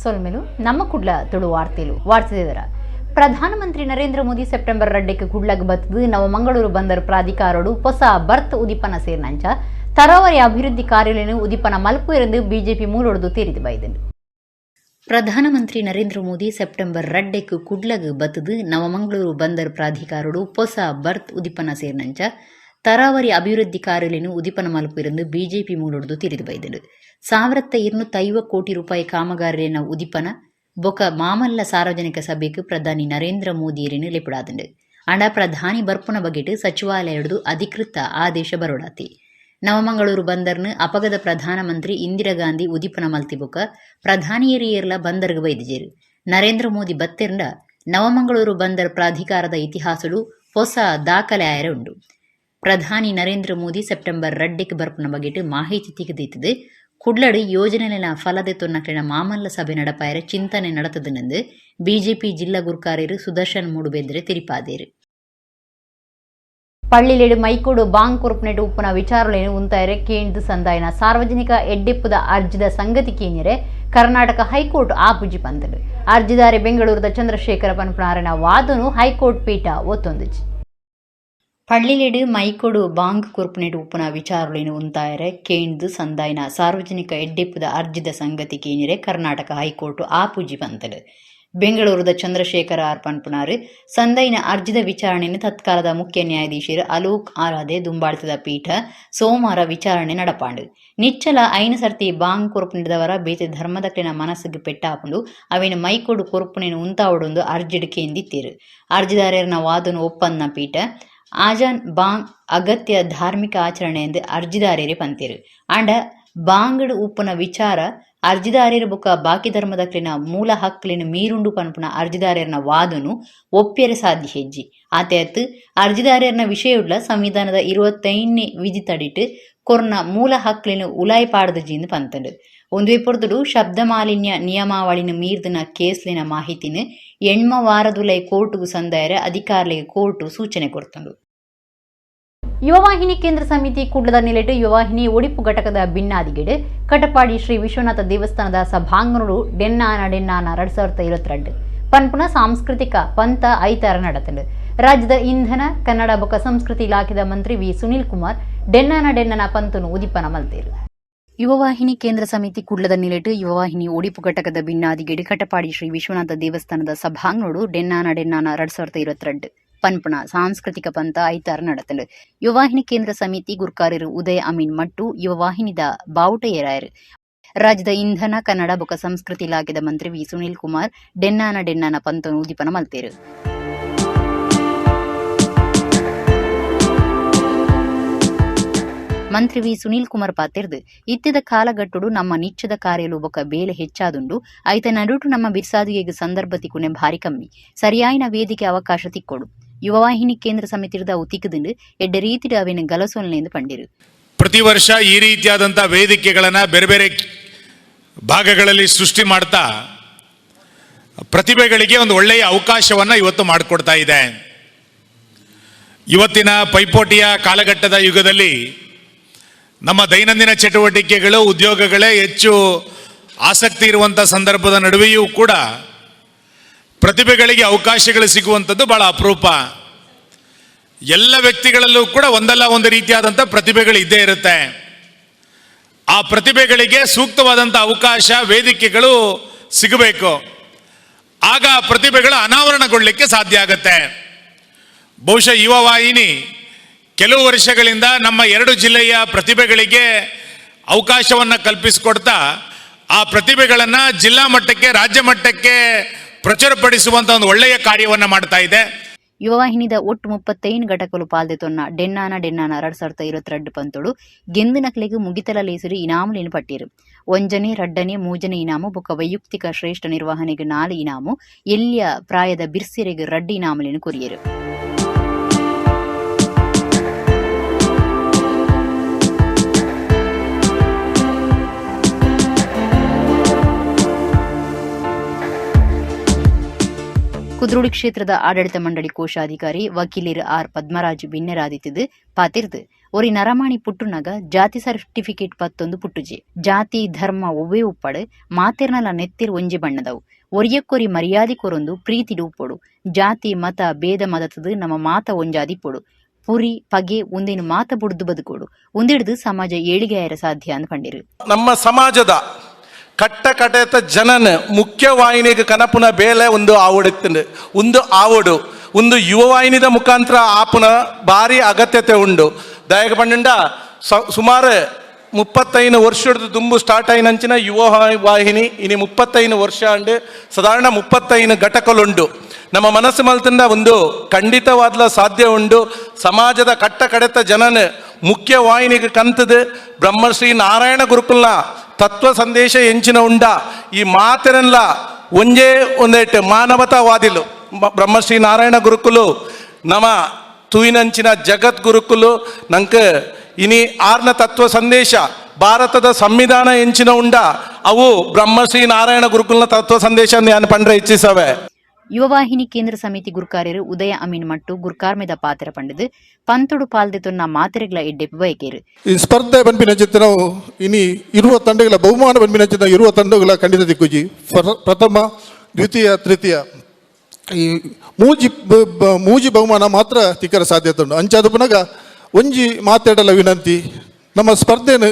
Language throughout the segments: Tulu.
ಸೊಲ್ಮೆಲು. ನಮ್ಮ ಕುಡ್ಲ ತುಳು ವಾರ್ತೆಲು ವಾರ್ತೆದರ ಪ್ರಧಾನಮಂತ್ರಿ ನರೇಂದ್ರ ಮೋದಿ ಸೆಪ್ಟೆಂಬರ್ 2ಕ್ಕೆ ಕುಡ್ಲಗ್ ಬತ್ತದು ನವ ಮಂಗಳೂರು ಬಂದರ್ ಪ್ರಾಧಿಕಾರಡು ಹೊಸ ಬರ್ತ್ ಉದಿಪನ ಸೇರ್ನಂಚ ತರಾವರಿ ಅಭಿವೃದ್ಧಿ ಕಾರ್ಯಗಳನ್ನು ಉದಿಪನ ಮಲ್ಪು ಎಂದು ಬಿಜೆಪಿ ಮೂಲೊಡ್ದು ತೇರಿದು ಬೈದಂಡು. ಪ್ರಧಾನಮಂತ್ರಿ ನರೇಂದ್ರ ಮೋದಿ ಸೆಪ್ಟೆಂಬರ್ 2ಕ್ಕೆ ಕುಡ್ಲಗ್ ಬತ್ತದು ನವಮಂಗಳೂರು ಬಂದರ್ ಪ್ರಾಧಿಕಾರಡು ಹೊಸ ಬರ್ತ್ ಉದಿಪನ ಸೇರ್ನಂಚ ತರಾವರಿ ಅಭಿವೃದ್ಧಿ ಕಾರ್ಯಗಳನ್ನು ಉದಿಪನ ಮಲ್ಪು ಎಂದು ಬಿಜೆಪಿ ಮೂಲೊಡ್ದು ತಿರಿದು ಬೈದಂಡು. 1250 ಕೋಟಿ ರೂಪಾಯಿ ಕಾಮಗಾರಿನ ಉದಿಪನ ಬೊಕ ಮಾಮಲ್ಲ ಸಾರ್ವಜನಿಕ ಸಭೆಗೆ ಪ್ರಧಾನಿ ನರೇಂದ್ರ ಮೋದಿಯರಿನ ಲೆಪುಡಾದಂಡು. ಅಂಡ ಪ್ರಧಾನಿ ಬರ್ಪುನ ಬಗೆಟ್ ಸಚಿವಾಲಯಡ್ದು ಅಧಿಕೃತ ಆದೇಶ ಬರೋಡಾತಿ. ನವಮಂಗಳೂರು ಬಂದರ್ನು ಅಪಗದ ಪ್ರಧಾನಮಂತ್ರಿ ಇಂದಿರಾ ಗಾಂಧಿ ಉದಿಪನ ಮಲ್ತಿ ಬೊಕ ಪ್ರಧಾನಿಯರಿಯರ್ಲ ಬಂದರ್ಗ್ ಬೈದಿಜೇರು. ನರೇಂದ್ರ ಮೋದಿ ಬತ್ತೆರ್ಂಡ ನವಮಂಗಳೂರು ಬಂದರ್ ಪ್ರಾಧಿಕಾರದ ಇತಿಹಾಸಡು ಹೊಸ ದಾಖಲೆ ಆಯರೆ ಉಂಡು. ಪ್ರಧಾನಿ ನರೇಂದ್ರ ಮೋದಿ ಸೆಪ್ಟೆಂಬರ್ 2ಕ್ಕೆ ಬರ್ಪುನ ಬಗೆಟ್ ಮಾಹಿತಿ ತಿಗದಿತ್ತದು ಕುಡ್ಲಡು ಯೋಜನೆಲೆನ ಫಲದೆ ತೊನ್ನಕ್ಲೆನ ಮಾಮಲ್ಲ ಸಭೆ ನಡಪಾಯರೆ ಚಿಂತನೆ ನಡತದನೆಂದು ಬಿಜೆಪಿ ಜಿಲ್ಲಾ ಗುರ್ಕಾರ್ಯರು ಸುದರ್ಶನ್ ಮೂಡುಬೆದ್ರೆ ತಿರಿಪಾದೇರು. ಪಳ್ಳಿಲೇಡು ಮೈಕೋಡು ಬಾಂಗ್ ಕೊರ್ಪುನೆಟ್ ಉಪ್ಪುನ ವಿಚಾರಲೇನು ಉಂತಾಯರೆ ಕೇಂದ್ರ ಸಂದಾಯನ ಸಾರ್ವಜನಿಕ ಎಡ್ಡೆಪ್ಪುದ ಅರ್ಜಿದ ಸಂಗತಿ ಕೇಂದ್ರೆ ಕರ್ನಾಟಕ ಹೈಕೋರ್ಟ್ ಆಪುಜಿ ಪಂತಲು. ಅರ್ಜಿದಾರೆ ಬೆಂಗಳೂರದ ಚಂದ್ರಶೇಖರ ಪನ್ಪುನಾರನ ವಾದನು ಹೈಕೋರ್ಟ್ ಪೀಠ ಒತ್ತೊಂದುಜಿ. ಪಳ್ಳಿಲೇಡು ಮೈಕೋಡು ಬಾಂಗ್ ಕೊರ್ಪುನೆಟ್ ಉಪ್ಪುನ ವಿಚಾರಲೇನು ಉಂತಾಯರೆ ಕೇಂದ್ರ ಸಂದಾಯನ ಸಾರ್ವಜನಿಕ ಎಡ್ಡೆಪ್ಪುದ ಅರ್ಜಿದ ಸಂಗತಿ ಕೇಂದ್ರೆ ಕರ್ನಾಟಕ ಹೈಕೋರ್ಟ್ ಆಪುಜಿ ಪಂತಲು. ಬೆಂಗಳೂರದ ಚಂದ್ರಶೇಖರ ಆರ್ ಪನ್ಪುನಾರು ಸಂದೈನ ಅರ್ಜಿದ ವಿಚಾರಣೆಯನ್ನು ತತ್ಕಾಲದ ಮುಖ್ಯ ನ್ಯಾಯಾಧೀಶರು ಅಲೋಕ್ ಆರಾಧೆ ದುಂಬಾಳ್ತದ ಪೀಠ ಸೋಮವಾರ ವಿಚಾರಣೆ ನಡಪಾಂಡು. ನಿಚ್ಚಲ ಐನ ಸರ್ತಿ ಬಾಂಗ್ ಕೊರ್ಪುನಿದವರ ಬೇತೆ ಧರ್ಮದಕ್ಲಿನ ಮನಸ್ಸಿಗೆ ಪೆಟ್ಟಾಪುಂಡು, ಅವಿನ ಮೈಕೋಡು ಕೊರ್ಪುನೇನು ಉಂತಾವಡೊಂದು ಅರ್ಜಿಡ್ ಕೇಂದಿತ್ತೀರು. ಅರ್ಜಿದಾರರ್ನ ವಾದನು ಒಪ್ಪಂದ ಪೀಠ ಆಜಾನ್ ಬಾಂಗ್ ಅಗತ್ಯ ಧಾರ್ಮಿಕ ಆಚರಣೆ ಎಂದು ಅರ್ಜಿದಾರರೇ ಪಂತಿರು. ಆಂಡ ಬಾಂಗಡ್ ಉಪ್ಪುನ ವಿಚಾರ ಅರ್ಜಿದಾರರು ಬೊಕ್ಕ ಬಾಕಿ ಧರ್ಮದಕ್ಲಿನ ಮೂಲ ಹಕ್ಲಿನ ಮೀರುಂಡು ಪನ್ಪುನ ಅರ್ಜಿದಾರರ್ನ ವಾದನು ಒಪ್ಪ್ಯರೆ ಸಾಧ್ಯ ಹೆಜ್ಜಿ. ಆತೆ ಅರ್ಜಿದಾರರ್ನ ವಿಷಯುಡ್ಲ ಸಂವಿಧಾನದ 25ನೇ ವಿಧಿ ತಡಿಟ್ ಕೊರ್ನ ಮೂಲ ಹಕ್ಲಿನ ಉಲಾಯ್ ಪಾಡ್ದಜಿಂದು ಪಂತಂಡು. ಒಂದುವೆ ಪೊರ್ತುಡು ಶಬ್ದ ಮಾಲಿನ್ಯ ನಿಯಮಾವಳಿನ ಮೀರ್ದಿನ ಕೇಸ್ಲಿನ ಮಾಹಿತಿನ ಎಣ್ಮ ವಾರದುಲೈ ಕೋರ್ಟುಗು ಸಂದಾಯರೆ ಅಧಿಕಾರಿಗಳಿಗೆ ಕೋರ್ಟು ಸೂಚನೆ ಕೊರ್ತುಂಡು. ಯುವವಾಹಿನಿ ಕೇಂದ್ರ ಸಮಿತಿ ಕುಡ್ಲದ ನಿಲೆಟ್ ಯುವವಾಹಿನಿ ಒಡಿಪು ಘಟಕದ ಬಿನ್ನಾದಿಗಿಡು ಕಟಪಾಡಿ ಶ್ರೀ ವಿಶ್ವನಾಥ ದೇವಸ್ಥಾನದ ಸಭಾಂಗಣಡು ಡೆನ್ನಾನ ಡೆನ್ನಾನ 2022 ಪನ್ಪುನ ಸಾಂಸ್ಕೃತಿಕ ಪಂಥ ಐತಾರ ನಡತಂಡು. ರಾಜ್ಯದ ಇಂಧನ, ಕನ್ನಡ ಬೊಕ ಸಂಸ್ಕೃತಿ ಇಲಾಖೆದ ಮಂತ್ರಿ ವಿ ಸುನೀಲ್ ಕುಮಾರ್ ಡೆನ್ನಾನ ಡೆನ್ನನ ಪಂತನು ಉದಿಪನ ಮಲ್ತೇರು. ಯುವವಾಹಿನಿ ಕೇಂದ್ರ ಸಮಿತಿ ಕುಡ್ಲದ ನಿಲೆಟ್ ಯುವವಾಹಿನಿ ಒಡಿಪು ಘಟಕದ ಬಿನ್ನಾದಿಗಿಡು ಕಟಪಾಡಿ ಶ್ರೀ ವಿಶ್ವನಾಥ ದೇವಸ್ಥಾನದ ಸಭಾಂಗಣಡು ಡೆನ್ನಾನ ಡೆನ್ನಾನ 2022 ಪನ್ಪುನ ಸಾಂಸ್ಕೃತಿಕ ಪಂಥ ಐತಾರ ನಡತಂಡು. ಯುವವಾಹಿನಿ ಕೇಂದ್ರ ಸಮಿತಿ ಗುರ್ಕಾರರು ಉದಯ ಅಮೀನ್ ಮಟ್ಟು ಯುವವಾಹಿನಿದ ಬಾವುಟ ಏರಾಯರು. ರಾಜ್ಯದ ಇಂಧನ, ಕನ್ನಡ ಬೊಕ ಸಂಸ್ಕೃತಿ ಇಲಾಖೆದ ಮಂತ್ರಿ ವಿ ಸುನೀಲ್ ಕುಮಾರ್ ಡೆನ್ನಾನ ಡೆನ್ನಾನ ಪಂತನು ಉದಿಪನ ಮಲ್ತೇರು. ಮಂತ್ರಿ ವಿ ಸುನೀಲ್ ಕುಮಾರ್ ಪಾತೆರ್ದು, ಇತ್ತೆದ ಕಾಲಗಟ್ಟುಡು ನಮ್ಮ ನಿಚ್ಚದ ಕಾರ್ಯಲು ಬೊಕ ಬೇಲೆ ಹೆಚ್ಚಾದುಂಡು. ಐತ ನಡುಟು ನಮ್ಮ ಬಿರ್ಸಾದಿಗೆಗ್ ಸಂದರ್ಭ ತಿಕ್ಕುನೆ ಭಾರಿ ಕಮ್ಮಿ. ಸರಿಯಾಯಿನ ವೇದಿಕೆ ಅವಕಾಶ ತಿಕ್ಕೊಡು. ಯುವವಾಹಿನಿ ಕೇಂದ್ರ ಸಮಿತಿರ್ದ ಅವು ತಿಕ್ಕುದುಂಡು, ಎಡ್ಡೆ ರೀತಿಡ್ ಅವೆನ್ ಗಲಸೊನ್ಲೆ ಪಂಡಿರು. ಪ್ರತಿ ವರ್ಷ ಈ ರೀತಿಯಾದಂಥ ವೇದಿಕೆಗಳನ್ನು ಬೇರೆ ಬೇರೆ ಭಾಗಗಳಲ್ಲಿ ಸೃಷ್ಟಿ ಮಾಡ್ತಾ ಪ್ರತಿಭೆಗಳಿಗೆ ಒಂದು ಒಳ್ಳೆಯ ಅವಕಾಶವನ್ನು ಇವತ್ತು ಮಾಡಿಕೊಡ್ತಾ ಇದೆ. ಇವತ್ತಿನ ಪೈಪೋಟಿಯ ಕಾಲಘಟ್ಟದ ಯುಗದಲ್ಲಿ ನಮ್ಮ ದೈನಂದಿನ ಚಟುವಟಿಕೆಗಳು, ಉದ್ಯೋಗಗಳೇ ಹೆಚ್ಚು ಆಸಕ್ತಿ ಇರುವಂಥ ಸಂದರ್ಭದ ನಡುವೆಯೂ ಕೂಡ ಪ್ರತಿಭೆಗಳಿಗೆ ಅವಕಾಶಗಳು ಸಿಗುವಂಥದ್ದು ಬಹಳ ಅಪರೂಪ. ಎಲ್ಲ ವ್ಯಕ್ತಿಗಳಲ್ಲೂ ಕೂಡ ಒಂದಲ್ಲ ಒಂದು ರೀತಿಯಾದಂಥ ಪ್ರತಿಭೆಗಳು ಇದ್ದೇ ಇರುತ್ತೆ. ಆ ಪ್ರತಿಭೆಗಳಿಗೆ ಸೂಕ್ತವಾದಂಥ ಅವಕಾಶ, ವೇದಿಕೆಗಳು ಸಿಗಬೇಕು. ಆಗ ಆ ಪ್ರತಿಭೆಗಳು ಅನಾವರಣಗೊಳ್ಳಲಿಕ್ಕೆ ಸಾಧ್ಯ ಆಗುತ್ತೆ. ಬಹುಶಃ ಯುವ ವಾಹಿನಿ ಕೆಲವು ವರ್ಷಗಳಿಂದ ನಮ್ಮ ಎರಡು ಜಿಲ್ಲೆಯ ಪ್ರತಿಭೆಗಳಿಗೆ ಅವಕಾಶವನ್ನು ಕಲ್ಪಿಸಿಕೊಡ್ತಾ ಆ ಪ್ರತಿಭೆಗಳನ್ನು ಜಿಲ್ಲಾ ಮಟ್ಟಕ್ಕೆ, ರಾಜ್ಯ ಮಟ್ಟಕ್ಕೆ ಪ್ರಚುರಪಡಿಸುವಂಥ ಒಂದು ಒಳ್ಳೆಯ ಕಾರ್ಯವನ್ನು ಮಾಡ್ತಾ ಇದೆ. ಯುವವಾಹಿನಿದ ಒಟ್ಟು 35 ಘಟಕಲು ಪಾಲ್ದೆ ತೊನ್ನ ಡೆನ್ನಾನ ಡೆನ್ನಾನ 2022 ಪಂತೊಡು ಗೆಂದಿನಕ್ಲೆಗ್ ಮುಗಿತಲ ಲೇಸುಡು ಇನಾಮುಲೆನ್ ಪಟ್ಟಿರು. ಒಂಜನೆ, ರಡ್ಡನೆ, ಮೂಜನೆ ಇನಾಮು ಬೊಕ್ಕ ವೈಯಕ್ತಿಕ ಶ್ರೇಷ್ಠ ನಿರ್ವಹಣೆಗೆ 4 ಇನಾಮು, ಎಲ್ಯ ಪ್ರಾಯದ ಬಿರ್ಸಿರೆಗ್ 2 ಇನಾಮುಲೆನ್ ಕೊರಿಯೆರು. ಕುದ್ರೋಳಿ ಕ್ಷೇತ್ರದ ಆಡಳಿತ ಮಂಡಳಿ ಕೋಶಾಧಿಕಾರಿ ವಕೀಲರು ಆರ್ ಪದ್ಮರಾಜ್ ಬಿನ್ನೆರಾದಿತ್ತದು ಪಾತಿರ್ದು. ಒರಿ ನರಮಾಣಿ ಪುಟ್ಟುನಗ ಜಾತಿ ಸರ್ಟಿಫಿಕೇಟ್ ಪತ್ತೊಂದು ಪುಟ್ಟುಜಿ. ಜಾತಿ ಧರ್ಮ ಒವ್ವೇ ಉಪ್ಪಡು ಮಾತೆರ್ನಲ ನೆತ್ತಿರ್ ಒಂಜಿ ಬಣ್ಣದವು. ಒರಿಯಕ್ಕೊರಿ ಮರ್ಯಾದೆ ಕೊರೊಂದು ಪ್ರೀತಿಡು ಉಪ್ಪೊಡು. ಜಾತಿ ಮತ ಭೇದ ಮದತದು ನಮ್ಮ ಮಾತ ಒಂಜಾದಿಪ್ಪೊಡು. ಪುರಿ ಪಗೆ ಒಂದೇನು ಮಾತ ಬುಡ್ದು ಬದುಕೋಡು. ಒಂದೆಡ್ದು ಸಮಾಜ ಏಳಿಗೆ ಆಯರ ಸಾಧ್ಯ ಅಂದ್ ಪಂಡಿರು. ನಮ್ಮ ಸಮಾಜದ ಕಟ್ಟ ಕಟೆತ ಜನನ ಮುಖ್ಯವಾಹಿನಿಗೆ ಕನಪುನ ಬೇಲೆ ಒಂದು ಆವಡಿತ್ತಂಡು. ಒಂದು ಆವಡು ಒಂದು ಯುವವಾಹಿನಿದ ಮುಖಾಂತರ ಆಪುನ ಭಾರಿ ಅಗತ್ಯತೆ ಉಂಡು. ದಯಗ ಪಂಡ ಸುಮಾರು 35 ವರ್ಷದ ದುಂಬು ಸ್ಟಾರ್ಟ್ ಆಯಿನಂಚಿನ ಯುವ ವಾಹಿನಿ ಇನಿ 35 ವರ್ಷ ಅಂಡು ಸಾಧಾರಣ 35 ಘಟಕಲುಂಡು. ನಮ್ಮ ಮನಸ್ಸು ಮಲ್ತಂದ ಒಂದು ಖಂಡಿತವಾದ್ಲ ಸಾಧ್ಯ ಉಂಡು. ಸಮಾಜದ ಕಟ್ಟ ಕಡೆತ ಜನನ ಮುಖ್ಯ ವಾಹಿನಿಗೆ ಕಂತದು ಬ್ರಹ್ಮಶ್ರೀ ನಾರಾಯಣ ಗುರುಕುಲ್ನ ತತ್ವ ಸಂದೇಶ ಎಂಚಿನ ಉಂಡ ಈ ಮಾತೆರನ್ಲ ಒಂಜೇ ಒಂದೇಟ್ ಮಾನವತಾವಾದಿಲು ಬ್ರಹ್ಮಶ್ರೀ ನಾರಾಯಣ ಗುರುಕುಲು ನಮ ತೂಯಿನಂಚಿನ ಜಗತ್ ಗುರುಕುಲು ನಂಕ ಇನಿ ಆರ್ನ ತತ್ವ ಸಂದೇಶ ಭಾರತದ ಸಂವಿಧಾನ ಎಂಚಿನ ಉಂಡ ಅವು ಬ್ರಹ್ಮಶ್ರೀ ನಾರಾಯಣ ಗುರುಕುಲ್ನ ತತ್ವ ಸಂದೇಶ ನಾನು ಪಂಡ್ರೆ ಇಚ್ಛಿಸವೆ. ಯುವವಾಹಿನಿ ಕೇಂದ್ರ ಸಮಿತಿ ಗುರ್ಕಾರ್ಯರು ಉದಯ ಅಮೀನ್ ಮಟ್ಟು ಗುರ್ಕಾರ್ಮೆದ ಪಾತ್ರ ಪಂಡಿದು ಪಂತೊಡು ಪಾಲ್ದೆ ತೊನ್ನ ಮಾತೆರೆಗ್ಲ ಎಡ್ಡೆಪ್ಪು ಬಯಕೇರು. ಈ ಸ್ಪರ್ಧೆ ಪನ್ಪಿನ ಚಿತ್ರವು ಇನಿ ಇರುವ ತಂಡಗಳ ಬಹುಮಾನ ಪನ್ಪಿನ ಚಿತ್ರ ಇರುವ ತಂಡಗಳ ಖಂಡಿತ ದಿಕ್ಕುಜಿ. ಪ್ರಥಮ, ದ್ವಿತೀಯ, ತೃತೀಯ ಈ ಮೂಜಿ ಮೂಜಿ ಬಹುಮಾನ ಮಾತ್ರ ತಿಕ್ಕರ ಸಾಧ್ಯತೆ ಉಂಟು. ಅಂಚಾದ ಪುನಗ ಒಂಜಿ ಮಾತಾಡಲ ವಿನಂತಿ, ನಮ್ಮ ಸ್ಪರ್ಧೆನು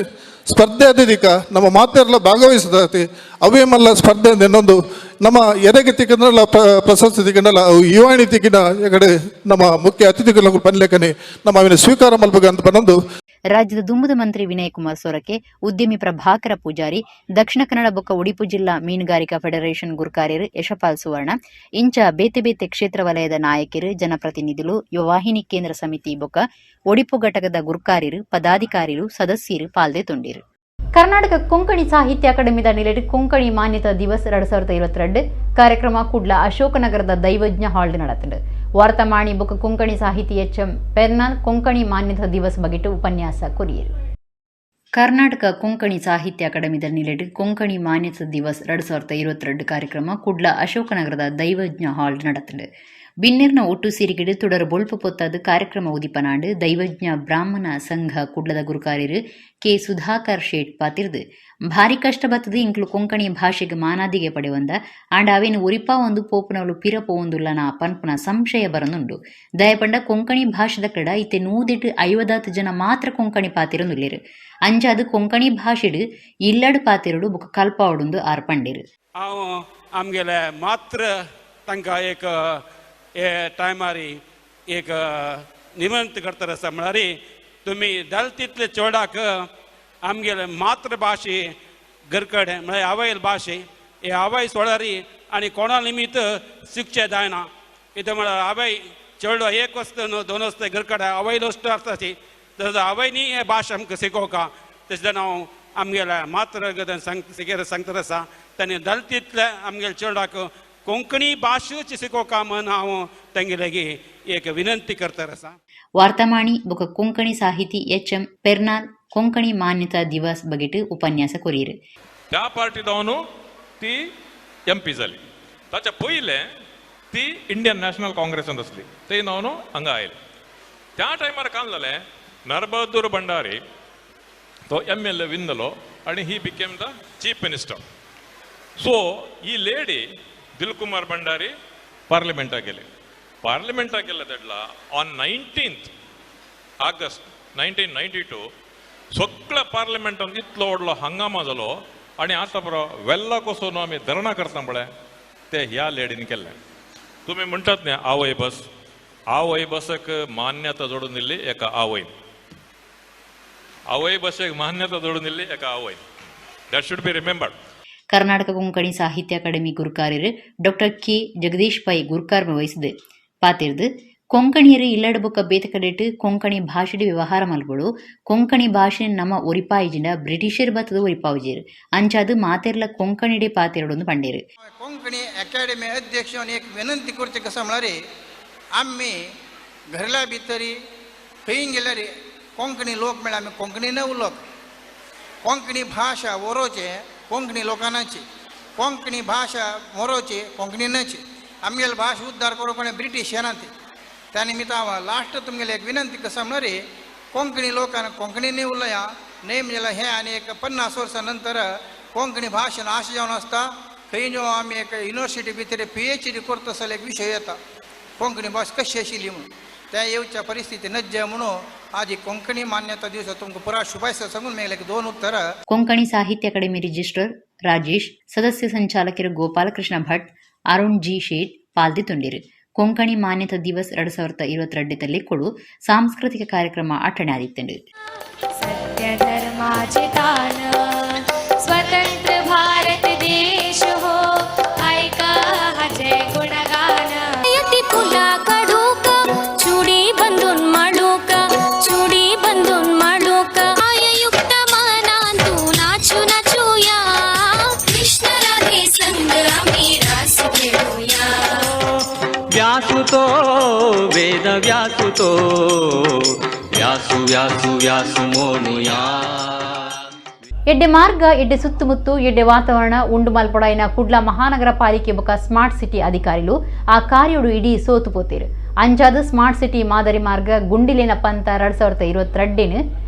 ಸ್ಪರ್ಧೆ ಅದಿಕ ನಮ್ಮ ಮಾತೆಲ್ಲ ಭಾಗವಹಿಸದೆ ಅವೇ ಮಲ್ಲ ಸ್ಪರ್ಧೆ ಇನ್ನೊಂದು ನಮ್ಮ ಎರೆಗೆ ತಿಕ್ಕಂದ್ರಲ್ಲ ಪ್ರಶಸ್ತಿ ತಿಕ್ಕಂಡಲ್ಲ ಅವು ಯುವಾಣಿ ತಿಕ್ಕಿನ ಕಡೆ ನಮ್ಮ ಮುಖ್ಯ ಅತಿಥಿಗಳ ಪನ್ಲೆಕ್ಕನೆ ನಮ್ಮ ಅವಿನ ಸ್ವೀಕಾರ ಮಲ್ಪಗ ಅಂತ ಬಂದು. ರಾಜ್ಯದ ದುಂಬುದ ಮಂತ್ರಿ ವಿನಯ್ ಕುಮಾರ್ ಸೊರಕೆ, ಉದ್ಯಮಿ ಪ್ರಭಾಕರ ಪೂಜಾರಿ, ದಕ್ಷಿಣ ಕನ್ನಡ ಬೊಕ್ಕ ಉಡುಪಿ ಜಿಲ್ಲಾ ಮೀನುಗಾರಿಕಾ ಫೆಡರೇಷನ್ ಗುರ್ಕಾರ್ಯರು ಯಶಪಾಲ್ ಸುವರ್ಣ, ಇಂಚ ಬೇತೆ ಬೇತೆ ಕ್ಷೇತ್ರ ವಲಯದ ನಾಯಕರು, ಜನಪ್ರತಿನಿಧಿಗಳು, ಯುವವಾಹಿನಿ ಕೇಂದ್ರ ಸಮಿತಿ ಬೊಕ್ಕ ಒಡಿಪು ಘಟಕದ ಗುರ್ಕಾರ್ಯರು, ಪದಾಧಿಕಾರಿರು, ಸದಸ್ಯರು ಪಾಲ್ದೆ ತೊಂಡಿರು. ಕರ್ನಾಟಕ ಕೊಂಕಣಿ ಸಾಹಿತ್ಯ ಅಕಾಡೆಮಿದ ನಿಲೆಟ್ ಕೊಂಕಣಿ ಮಾನ್ಯತಾ ದಿವಸ್ 2022 ಕಾರ್ಯಕ್ರಮ ಕುಡ್ಲ ಅಶೋಕನಗರದ ದೈವಜ್ಞ ಹಾಲ್ ನಡೆತಂಡು. ವಾರ್ತಮಾಣಿ ಬೊಕ್ಕ ಕೊಂಕಣಿ ಸಾಹಿತಿ ಎಚ್ ಎಂ ಪೆರ್ನಾಲ್ ಕೊಂಕಣಿ ಮಾನ್ಯತಾ ದಿವಸ್ ಬಗೆಟ್ ಉಪನ್ಯಾಸ ಕೊರಿಯರು. ಕರ್ನಾಟಕ ಕೊಂಕಣಿ ಸಾಹಿತ್ಯ ಅಕಾಡೆಮಿದ ನಿಲೆಟ್ ಕೊಂಕಣಿ ಮಾನ್ಯತಾ ದಿವಸ್ 2022 ಕಾರ್ಯಕ್ರಮ ಕುಡ್ಲ ಅಶೋಕನಗರದ ದೈವಜ್ಞ ಹಾಲ್ ನಡೆತಂಡು. ಬಿನ್ನೆರ್ನ ಒಟ್ಟು ಸಿರಿಗಿಡು ತುಡರ್ ಬೊಳ್ಪು ಪೊತ್ತಾದ ಕಾರ್ಯಕ್ರಮ ಉದಿಪನಾಂಡು. ದೈವಜ್ಞ ಬ್ರಾಹ್ಮಣ ಸಂಘ ಕುಡ್ಲದ ಗುರುಕಾರ್ಯರು ಕೆ ಸುಧಾಕರ್ ಶೇಟ್ ಪಾತಿರ್ದು, ಭಾರಿ ಕಷ್ಟ ಬತ್ತದು ಇಂಕ್ಲು ಕೊಂಕಣಿ ಭಾಷೆಗೆ ಮಾನಾದಿಗೆ ಪಡೆವಂದ ಆಂಡ ಅವೇನು ಒರಿಪಾ ಒಂದು ಪೋಪುನವಳು ಪಿರ ಪೋವೊಂದುಲ್ಲನ ಪನ್ಪುನ ಸಂಶಯ ಬರನುಂಡು. ದಯಪಂಡ ಕೊಂಕಣಿ ಭಾಷೆದ ಕಡ ಇತ್ತೆ 150 ಜನ ಮಾತ್ರ ಕೊಂಕಣಿ ಪಾತಿರನುಲ್ಲೇರು. ಅಂಚಾದ್ ಕೊಂಕಣಿ ಭಾಷೆಡು ಇಲ್ಲಡ್ ಪಾತಿರುಡು ಬೊಕ ಕಲ್ಪಾವಡುಂದು ಆರ್ ಪಂಡಿರು. हांव आमगेले मात्र तांकां एक हे टायमार एक निमंत करता आसा, म्हळ्यार तुमी जाल तितले चेडाक आमगेले मातृभाशे घरकडे म्हळ्यार आवयल भाशे हे आवय सोडारी आनी कोणा निमित्त शिकचें जायना. कितें म्हळ्यार आवय चेडो एक वस्त न्हू दोन वस्त घरकडे आवयल वस्तू आसता ती तसो आवयनी हे भाश आमकां शिकोवका. तशें जावन हांव आमगेल्या मातृ सांग सांगता आसा तांणी जाल तितले आमगेल्या चेडाक कोंकणी भाशूच शिकोवका म्हण हांव तांगे लागीं एक विनंती करता आसा. ವಾರ್ತಾಮಾಣಿ ಬೊಕ ಕೊಂಕಣಿ ಸಾಹಿತಿ ಎಚ್ ಎಂ ಪೆರ್ನಾಲ್ ಕೊಂಕಣಿ ಮಾನ್ಯತಾ ದಿವಸ್ ಬಗೆಟ್ ಉಪನ್ಯಾಸ ಕೊರಿಯರು. त्या पार्टी जावन ती एम पी जाली. ताच्या पयलें ती इंडियन नॅशनल काँग्रेसांत आसली, ते जावन हांगा आयले. त्या टायमार काल जालें, नरबहादूर भंडारी तो एम एल ए विन जालो आनी he became the chief minister. So he lady Dilkumar Bhandari पार्लिमेंटाक गेले. पार्लिमेंटाक गेले तेडला ऑन 19 ऑगस्ट 1992 सगळ्या पार्लिमेंटान इतलो व्हडलो हंगामा जालो आनी आतां बरो वेल्ला कसो न्हू आमी धरणां करता पळय ते ह्या लेडीन केल्लें. तुमी म्हणटात न्ही आवय बस, आवय बसक मान्यता जोडून दिल्ली एका आवयन. आवय बसेक मान्यता जोडून दिल्ली एका आवयन. That should be remembered. Karnataka Konkani Sahitya Academy ಗುರುಕಾರ್ಯರು doctor K Jagadish pi ಗುರುಕಾರ್ಮ ವಹಿಸಿದೆ ಪಾತಿರ್ದು, ಕೊಂಕಣಿಯರು ಇಲ್ಲಡ್ ಬೊಕ್ಕ ಬೇತೆ ಕಡೆಟ್ ಕೊಂಕಣಿ ಭಾಷೆಡ್ ವ್ಯವಹಾರ ಮಲ್ಪೊಡು. ಕೊಂಕಣಿ ಭಾಷೆ ನಮ್ಮ ಒರಿಪಾಯಿಜಿಂಡ ಬ್ರಿಟಿಷರ್ ಬತ್ತದ ಒರಿಪಾವುಜೇರು. ಅಂಚಾದ್ ಮಾತೆರ್ಲ ಕೊಂಕಣಿಡೆ ಪಾತೆರೊಡೊಂದು ಪಂಡೇರು. कोंकणी एकेडमी अध्यक्ष म्हणून एक विनंती करची कसं म्हळ्यार आमी घरल्या भितरी खंय गेल्यार कोंकणी लोक मेळ्ळ्यार आमी कोंकणीन उलोवप. कोंकणी भाशा बरोवचे कोंकणी लोकांची, कोंकणी भाशा बरोवची कोंकणीनच. आमगेली भाशा उद्धार करूंक कोणें ब्रिटीश येना ती. त्या निमित्तान हांव लास्ट तुमगेली एक विनंती कसं म्हळ्यार कोंकणी लोकान कोंकणीनी उलया न्हय म्हणल्यार हें आनी एक 50 वर्सां नंतर कोंकणी भाशा नाश जावन आसता. खंय जो आमी एक युनिवर्सिटी भितर PhD करता जाल्यार एक विशय येता कोंकणी भास कशी आशिल्ली म्हणून. त्या येवच्या परिस्थिती नज्जे म्हणून आजी कोंकणी मान्यता दिवसा तुमकां पुरा शुभाशय सांगून मेळ्ळे दोन उत्तरां. ಕೊಂಕಣಿ ಸಾಹಿತ್ಯ ಅಕಾಡೆಮಿ ರಿಜಿಸ್ಟ್ರರ್ ರಾಜೇಶ್, ಸದಸ್ಯ ಸಂಚಾಲಕರು ಗೋಪಾಲಕೃಷ್ಣ ಭಟ್, ಅರುಣ್ ಜಿ ಶೇಟ್ ಪಾಲ್ದಿ ತುಂಡಿರು. ಕೊಂಕಣಿ ಮಾನ್ಯತಾ ದಿವಸ್ 2022 ಕೊಡು ಸಾಂಸ್ಕೃತಿಕ ಕಾರ್ಯಕ್ರಮ ಅಟ್ಟಣೆ ಆದಿತ್ತುಂಡು. सत्य धर्माचे तान स्वतंत्र भारत देश हो ऐका हाचे गुणगान. यती फुला काढूक चुडी बंधून मांडूक, चुडी बंधून मांडूक. युक्त मनान तू नाचू नाचूया, कृष्ण राधे संग आम्ही रास खेळूया. व्यासुतो वेद व्यासुतो व्यासु व्यासु व्यासु मोनुया. ಎಡ್ಡೆ ಮಾರ್ಗ, ಎಡ್ಡೆ ಸುತ್ತಮುತ್ತು, ಎಡ್ಡೆ ವಾತಾವರಣ ಉಂಡು ಮಲ್ಪೊಡಾಯಿನ ಕುಡ್ಲ ಮಹಾನಗರ ಪಾಲಿಕೆ ಬೊಕ ಸ್ಮಾರ್ಟ್ ಸಿಟಿ ಅಧಿಕಾರಿಲು ಆ ಕಾರ್ಯೋಡು ಇಡೀ ಸೋತು ಪೋತೇರು. ಅಂಚಾದ್ ಸ್ಮಾರ್ಟ್ ಸಿಟಿ ಮಾದರಿ ಮಾರ್ಗ ಗುಂಡಿಲೇನ ಪಂತ 2022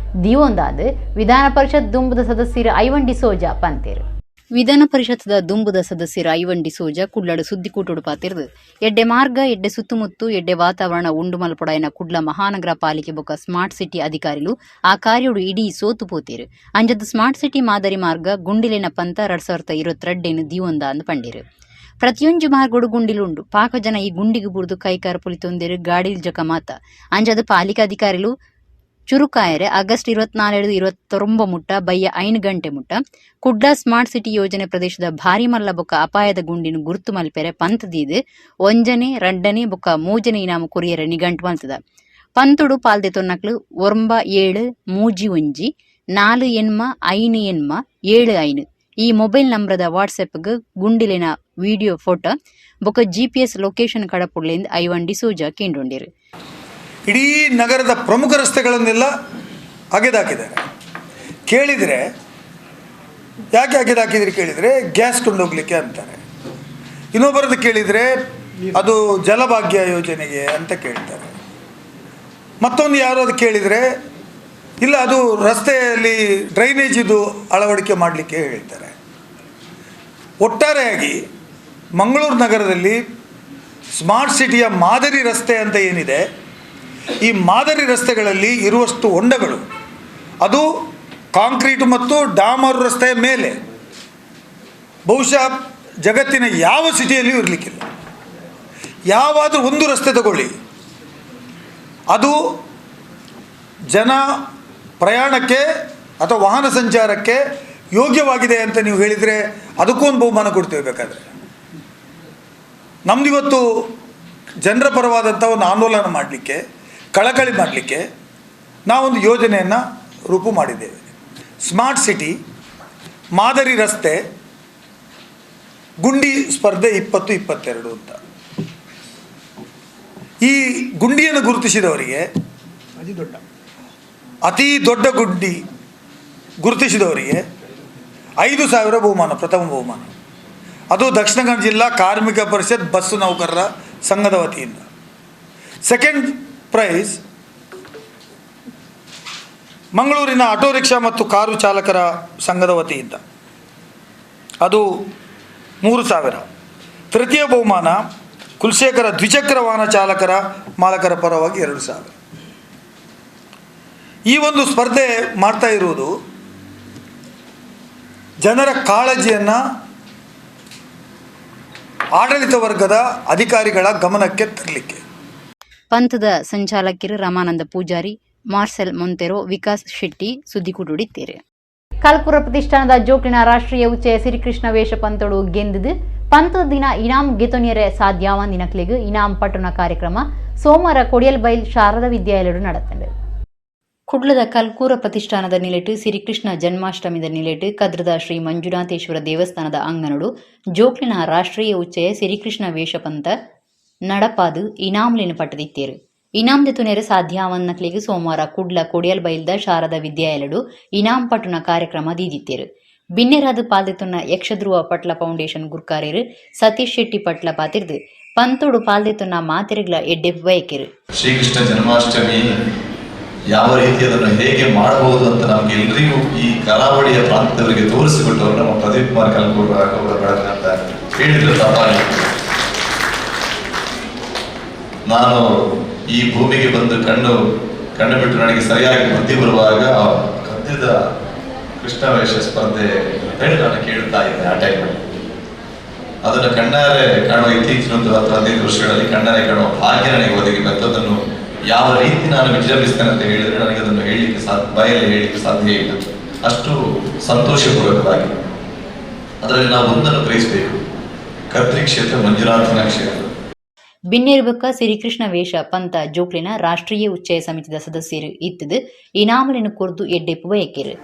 ದಿವೊಂದಾದ್ ವಿಧಾನ ಪರಿಷತ್ ದುಂಬುದ ಸದಸ್ಯರು ಐವನ್ ಡಿಸೋಜಾ ಪಂತೇರು. ವಿಧಾನ ಪರಿಷತ್ದ ದುಂಬುದ ಸದಸ್ಯರು ಐವನ್ ಡಿಸೋಜಾ ಕುಡ್ಲಡು ಸುದ್ದಿಕೂಟೊಡು ಪಾತೆರ್ದು, ಎಡ್ಡೆ ಮಾರ್ಗ, ಎಡ್ಡೆ ಸುತ್ತಮುತ್ತು, ಎಡ್ಡೆ ವಾತಾವರಣ ಉಂಡು ಮಲ್ಪೊಡಾಯಿನ ಕುಡ್ಲ ಮಹಾನಗರ ಪಾಲಿಕೆ ಬೊಕ ಸ್ಮಾರ್ಟ್ ಸಿಟಿ ಅಧಿಕಾರಿಲು ಆ ಕಾರ್ಯೋಡು ಇಡೀ ಸೋತು ಪೋತೇರು. ಅಂಜದ್ ಸ್ಮಾರ್ಟ್ ಸಿಟಿ ಮಾದರಿ ಮಾರ್ಗ ಗುಂಡಿಲೇನ ಪಂತ 2022 ದಿವೊಂದ ಅಂದ್ ಪಂಡೇರು. ಪ್ರತಿಯೊಂಜಿ ಮಾರ್ಗೋಡು ಗುಂಡಿಲುಂಡು. ಪಾಕ ಜನ ಈ ಗುಂಡಿಗೆ ಬುರ್ದು ಕೈಕಾರ್ ಪುಲಿತೊಂದೇರು, ಗಾಡಿಲ್ ಜಕ ಮಾತ. ಅಂಜದ್ ಪಾಲಿಕೆ ಅಧಿಕಾರಿಲು ಚುರುಕಾಯರೆ ಆಗಸ್ಟ್ 24 29 ಮುಟ್ಟ ಬಯ್ಯ 5 ಗಂಟೆ ಮುಟ್ಟ ಕುಡ್ಲ ಸ್ಮಾರ್ಟ್ ಸಿಟಿ ಯೋಜನೆ ಪ್ರದೇಶದ ಭಾರಿ ಮಲ್ಲ ಬೊಕ್ಕ ಅಪಾಯದ ಗುಂಡಿನ ಗುರ್ತು ಮಲ್ಪೆರೆ ಪಂತ್ ದೀದ್ ಒಂಜನೆ, ರಡ್ಡನೆ ಬೊಕ್ಕ ಮೂಜನೆ ಇನಾಮು ಕೊರಿಯರೆ ನಿಗಂಟು ಮಲ್ತದ. ಪಂತುಡು ಪಾಲ್ದೆ ತೊನ್ನಕ್ಲು 9 7 3 1 4 8 5 8 7 5 ಈ ಮೊಬೈಲ್ ನಂಬರದ ವಾಟ್ಸ್ಆಪ್ಗ್ ಗುಂಡಿಲಿನ ವಿಡಿಯೋ ಫೋಟೋ ಬೊಕ್ಕ ಜಿಪಿಎಸ್ ಲೊಕೇಶನ್ ಕಡಪುಡ್ಲೆಂದ್ ಐವನ್ ಡಿಸೋಜಾ ಕೇಂಡೊಂಡಿರು. ಇಡೀ ನಗರದ ಪ್ರಮುಖ ರಸ್ತೆಗಳನ್ನೆಲ್ಲ ಅಗೆದಾಕಿದ್ದಾರೆ. ಕೇಳಿದರೆ, ಯಾಕೆ ಅಗೆದಾಕಿದ್ರಿ ಕೇಳಿದರೆ, ಗ್ಯಾಸ್ ಕೊಂಡೋಗ್ಲಿಕ್ಕೆ ಅಂತಾರೆ. ಇನ್ನೊಬ್ಬರದ್ದು ಕೇಳಿದರೆ ಅದು ಜಲಭಾಗ್ಯ ಯೋಜನೆಗೆ ಅಂತ ಕೇಳ್ತಾರೆ. ಮತ್ತೊಂದು ಯಾರು ಅದು ಕೇಳಿದರೆ, ಇಲ್ಲ ಅದು ರಸ್ತೆಯಲ್ಲಿ ಡ್ರೈನೇಜ್ ಇದು ಅಳವಡಿಕೆ ಮಾಡಲಿಕ್ಕೆ ಹೇಳ್ತಾರೆ. ಒಟ್ಟಾರೆಯಾಗಿ ಮಂಗಳೂರು ನಗರದಲ್ಲಿ ಸ್ಮಾರ್ಟ್ ಸಿಟಿಯ ಮಾದರಿ ರಸ್ತೆ ಅಂತ ಏನಿದೆ, ಈ ಮಾದರಿ ರಸ್ತೆಗಳಲ್ಲಿ ಇರುವಷ್ಟು ಹೊಂಡಗಳು, ಅದು ಕಾಂಕ್ರೀಟ್ ಮತ್ತು ಡಾಮರು ರಸ್ತೆಯ ಮೇಲೆ, ಬಹುಶಃ ಜಗತ್ತಿನ ಯಾವ ಸಿಟಿಯಲ್ಲಿಯೂ ಇರಲಿಕ್ಕಿಲ್ಲ. ಯಾವಾದರೂ ಒಂದು ರಸ್ತೆ ತಗೊಳ್ಳಿ, ಅದು ಜನ ಪ್ರಯಾಣಕ್ಕೆ ಅಥವಾ ವಾಹನ ಸಂಚಾರಕ್ಕೆ ಯೋಗ್ಯವಾಗಿದೆ ಅಂತ ನೀವು ಹೇಳಿದರೆ ಅದಕ್ಕೂ ಒಂದು ಬಹುಮಾನ ಕೊಡ್ತೇವೆ ಬೇಕಾದರೆ. ನಮ್ಮದಿವತ್ತು ಜನರ ಪರವಾದಂಥ ಒಂದು ಆಂದೋಲನ ಮಾಡಲಿಕ್ಕೆ, ಕಳಕಳಿ ಮಾಡಲಿಕ್ಕೆ ನಾವೊಂದು ಯೋಜನೆಯನ್ನು ರೂಪು ಮಾಡಿದ್ದೇವೆ. ಸ್ಮಾರ್ಟ್ ಸಿಟಿ ಮಾದರಿ ರಸ್ತೆ ಗುಂಡಿ ಸ್ಪರ್ಧೆ 2022 ಅಂತ. ಈ ಗುಂಡಿಯನ್ನು ಗುರುತಿಸಿದವರಿಗೆ, ಅತಿ ದೊಡ್ಡ ಗುಂಡಿ ಗುರುತಿಸಿದವರಿಗೆ 5,000 ಬಹುಮಾನ, ಪ್ರಥಮ ಬಹುಮಾನ. ಅದು ದಕ್ಷಿಣ ಕನ್ನಡ ಜಿಲ್ಲಾ ಕಾರ್ಮಿಕ ಪರಿಷತ್ ಬಸ್ಸು ನೌಕರರ ಸಂಘದ ವತಿಯಿಂದ. ಸೆಕೆಂಡ್ ಪ್ರೈಸ್ ಮಂಗಳೂರಿನ ಆಟೋ ರಿಕ್ಷಾ ಮತ್ತು ಕಾರು ಚಾಲಕರ ಸಂಘದ ವತಿಯಿಂದ, ಅದು 3,000. ತೃತೀಯ ಬಹುಮಾನ ಕುಲಶೇಖರ ದ್ವಿಚಕ್ರ ವಾಹನ ಚಾಲಕರ ಮಾಲಕರ ಪರವಾಗಿ 2,000. ಈ ಒಂದು ಸ್ಪರ್ಧೆ ಮಾಡ್ತಾ ಇರುವುದು ಜನರ ಕಾಳಜಿಯನ್ನು ಆಡಳಿತ ವರ್ಗದ ಅಧಿಕಾರಿಗಳ ಗಮನಕ್ಕೆ ತರಲಿಕ್ಕೆ. ಪಂಥದ ಸಂಚಾಲಕರು ರಮಾನಂದ ಪೂಜಾರಿ, ಮಾರ್ಸೆಲ್ ಮೊಂತೆರೋ, ವಿಕಾಸ್ ಶೆಟ್ಟಿ ಸುದ್ದಿಕೂಟುಡಿತ್ತೇರು. ಕಲ್ಕುರ ಪ್ರತಿಷ್ಠಾನದ ಜೋಕ್ಲಿನ ರಾಷ್ಟ್ರೀಯ ಉಚ್ಚಯ ಸಿರಿಕೃಷ್ಣ ವೇಷ ಪಂತೊಡು ಗೆಂದಿದ್ದು ಪಂತದ ದಿನ ಇನಾಮ್ ಗೆತೊನಿಯರೆ ಸಾಧ್ಯಾವಂದಿನಕ್ಲೆಗ್ ಇನಾಮ್ ಪಟ್ಟುನ ಕಾರ್ಯಕ್ರಮ ಸೋಮವಾರ ಕೊಡಿಯಲ್ಬೈಲ್ ಶಾರದಾ ವಿದ್ಯಾಲಯಡು ನಡತಂಡು. ಕುಡ್ಲದ ಕಲ್ಕೂರ ಪ್ರತಿಷ್ಠಾನದ ನಿಲೆಟು ಶ್ರೀಕೃಷ್ಣ ಜನ್ಮಾಷ್ಟಮಿದ ನಿಲೆಟು ಕದ್ರದ ಶ್ರೀ ಮಂಜುನಾಥೇಶ್ವರ ದೇವಸ್ಥಾನದ ಅಂಗನಡು ಜೋಕ್ಲಿನ ರಾಷ್ಟ್ರೀಯ ಉಚ್ಚಯ ಶ್ರೀಕೃಷ್ಣ ವೇಷಪಂತ ನಡಪಾದು ಇನಾಮ್ಲಿನ ಪಟ್ಟದಿತ್ತೇರು. ಇನಾಮ್ ದೆತುನೆರೆ ಸಾಧ್ಯಾವನ್ನಕ್ಲಿಗೆ ಸೋಮವಾರ ಕುಡ್ಲ ಕೊಡಿಯಲ್ಬೈಲ್ದ ಶಾರದಾ ವಿದ್ಯಾಲಯಡು ಇನಾಮ್ ಪಟ್ಟುನ ಕಾರ್ಯಕ್ರಮ ದೀದಿತ್ತೇರು. ಬಿನ್ನೆರಾದ ಪಾಲ್ದೆತುನ್ನ ಯಕ್ಷಧ್ರುವ ಪಟ್ಲ ಫೌಂಡೇಶನ್ ಗುರ್ಕಾರೇರು ಸತೀಶ್ ಶೆಟ್ಟಿ ಪಟ್ಲ ಪಾತಿರ್ದು ಪಂತೋಡು ಪಾಲ್ದೆತುನ್ನ ಮಾತೆರೆಗ್ಲ ಎಡ್ಡೆ ಬಯಕೆರು. ಶ್ರೀಕೃಷ್ಣ ಜನ್ಮಾಷ್ಟಮಿ ಯಾವ ರೀತಿ ಅದನ್ನು ಹೇಗೆ ಮಾಡಬಹುದು ಅಂತ ನಮ್ಗೆ ಎಲ್ರಿಗೂ ಈ ಕರಾವಳಿಯ ಪ್ರಾಂತದವರಿಗೆ ತೋರಿಸಿಕೊಟ್ಟವರು ನಮ್ಮ ಪ್ರದೀಪ್ ಕುಮಾರ್ ಕಲ್ಕೂರು ಅವರ ಬೆಳಕಿನ ಅಂತ ಹೇಳಿದ್ರೆ ತಪ್ಪಾಗಿತ್ತು. ನಾನು ಈ ಭೂಮಿಗೆ ಬಂದು ಕಣ್ಣು ಕಣ್ಣು ಬಿಟ್ಟು ನನಗೆ ಸರಿಯಾಗಿ ಬುದ್ಧಿ ಬರುವಾಗ ಕದ್ಯದ ಕೃಷ್ಣ ವೇಷ ಸ್ಪರ್ಧೆ ಅಂತ ಹೇಳಿ ನಾನು ಕೇಳ್ತಾ ಇದ್ದೆ ಆ ಟೈಮಲ್ಲಿ. ಅದನ್ನು ಕಣ್ಣಾರೆ ಕಾಣುವ ಇತ್ತೀಚಿನ ಒಂದು 10-15 ವರ್ಷಗಳಲ್ಲಿ ಕಣ್ಣಾರೆ ಕಾಣುವ ಭಾಗ್ಯ ನನಗೆ ಒದಗಿ ಬಂತು. ಅದನ್ನು ಯಾವ ರೀತಿ ನಾನು ವಿಜೃಂಭಿಸ್ತೇನೆ ಅಂತ ಹೇಳಿದ್ರೆ ನನಗೆ ಅದನ್ನು ಹೇಳಲಿಕ್ಕೆ ಬಾಯಲ್ಲಿ ಹೇಳಲಿಕ್ಕೆ ಸಾಧ್ಯ ಇಲ್ಲ, ಅಷ್ಟು ಸಂತೋಷಪೂರ್ವಕವಾಗಿ. ಅದರಲ್ಲಿ ನಾವು ಒಂದನ್ನು ಗ್ರಹಿಸಬೇಕು, ಕದ್ರಿ ಕ್ಷೇತ್ರ ಮಂಜುನಾಥನ ಕ್ಷೇತ್ರ. ಬಿನ್ನೇರುಬೊಕ್ಕ ಸಿರಿಕೃಷ್ಣ ವೇಷ ಪಂತ ಜೋಕ್ಲಿನ ರಾಷ್ಟ್ರೀಯ ಉಚ್ಚಯ ಸಮಿತಿದ ಸದಸ್ಯರು ಇತ್ತದು ಇನಾಮಲಿನ ಕೊರ್ದು ಎಡ್ಡೆಪ್ಪು ಬಯಕೆರು.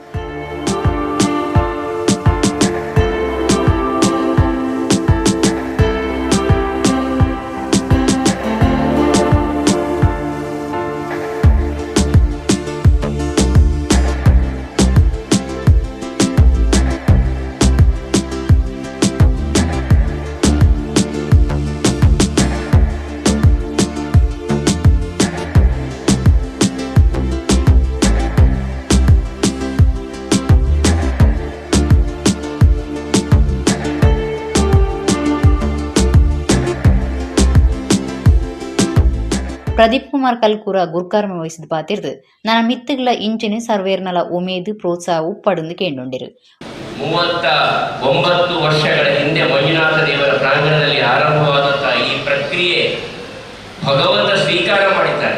ಪ್ರದೀಪ್ ಕುಮಾರ್ ಕಲ್ಕೂರ ಗುರ್ಕಾರ್ಮ ವಹಿಸಿದ ಪಾತಿರ್ದು ನನ್ನ ಮಿತ್ತುಗಳ ಇಂಚಿನ ಸರ್ವೇರ್ನಲ ಉಮೇದು ಪ್ರೋತ್ಸಾಹ ಉಪ್ಪಡಂದು ಕೇಂಡೊಂಡಿರು. 39 ವರ್ಷಗಳ ಹಿಂದೆ ಮಂಜುನಾಥ ದೇವರ ಪ್ರಾಂಗಣದಲ್ಲಿ ಆರಂಭವಾದಂತಹ ಈ ಪ್ರಕ್ರಿಯೆ ಭಗವಂತ ಸ್ವೀಕಾರ ಮಾಡಿದ್ದಾರೆ.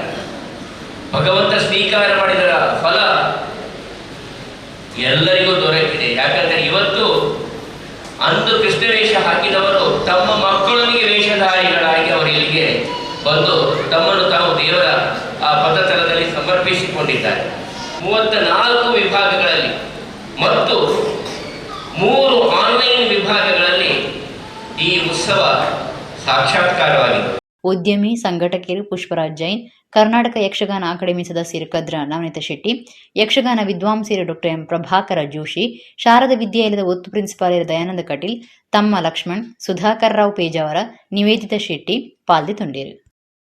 ಭಗವಂತ ಸ್ವೀಕಾರ ಮಾಡಿದರ ಫಲ ಎಲ್ಲರಿಗೂ ದೊರಕಿದೆ. ಯಾಕಂದರೆ ಇವತ್ತು ಅಂದು ಕೃಷ್ಣ ವೇಷ ಹಾಕಿದವರು ತಮ್ಮ ಮಕ್ಕಳೊಂದಿಗೆ ವೇಷಧಾರಿಗಳಾಗಿ ಅವರು ಇಲ್ಲಿಗೆ ಬಂದು ತಮ್ಮನ್ನು ತಾವು ದೇವರ ಆ ಪದತಲದಲ್ಲಿ ಸಮರ್ಪಿಸಿಕೊಂಡಿದ್ದಾರೆ. 34 ವಿಭಾಗಗಳಲ್ಲಿ ಮತ್ತು 3 ಆನ್ಲೈನ್ ವಿಭಾಗಗಳಲ್ಲಿ ಈ ಉತ್ಸವ ಸಾಕ್ಷಾತ್ಕಾರವಾಗಿದೆ. ಉದ್ಯಮಿ ಸಂಘಟಕರು ಪುಷ್ಪರಾಜ್ ಜೈನ್, ಕರ್ನಾಟಕ ಯಕ್ಷಗಾನ ಅಕಾಡೆಮಿ ಸದಸ್ಯರು ಕದ್ರ ನವನೀತ ಶೆಟ್ಟಿ, ಯಕ್ಷಗಾನ ವಿದ್ವಾಂಸರು ಡಾಕ್ಟರ್ ಎಂ ಪ್ರಭಾಕರ ಜೋಶಿ, ಶಾರದಾ ವಿದ್ಯಾಲಯದ ಒತ್ತು ಪ್ರಿನ್ಸಿಪಾಲರು ದಯಾನಂದ ಕಟೀಲ್, ತಮ್ಮ ಲಕ್ಷ್ಮಣ್, ಸುಧಾಕರ್ ರಾವ್ ಪೇಜಾವರ, ನಿವೇದಿತಾ ಶೆಟ್ಟಿ ಪಾಲ್ದಿ ತೊಂಡೇರು.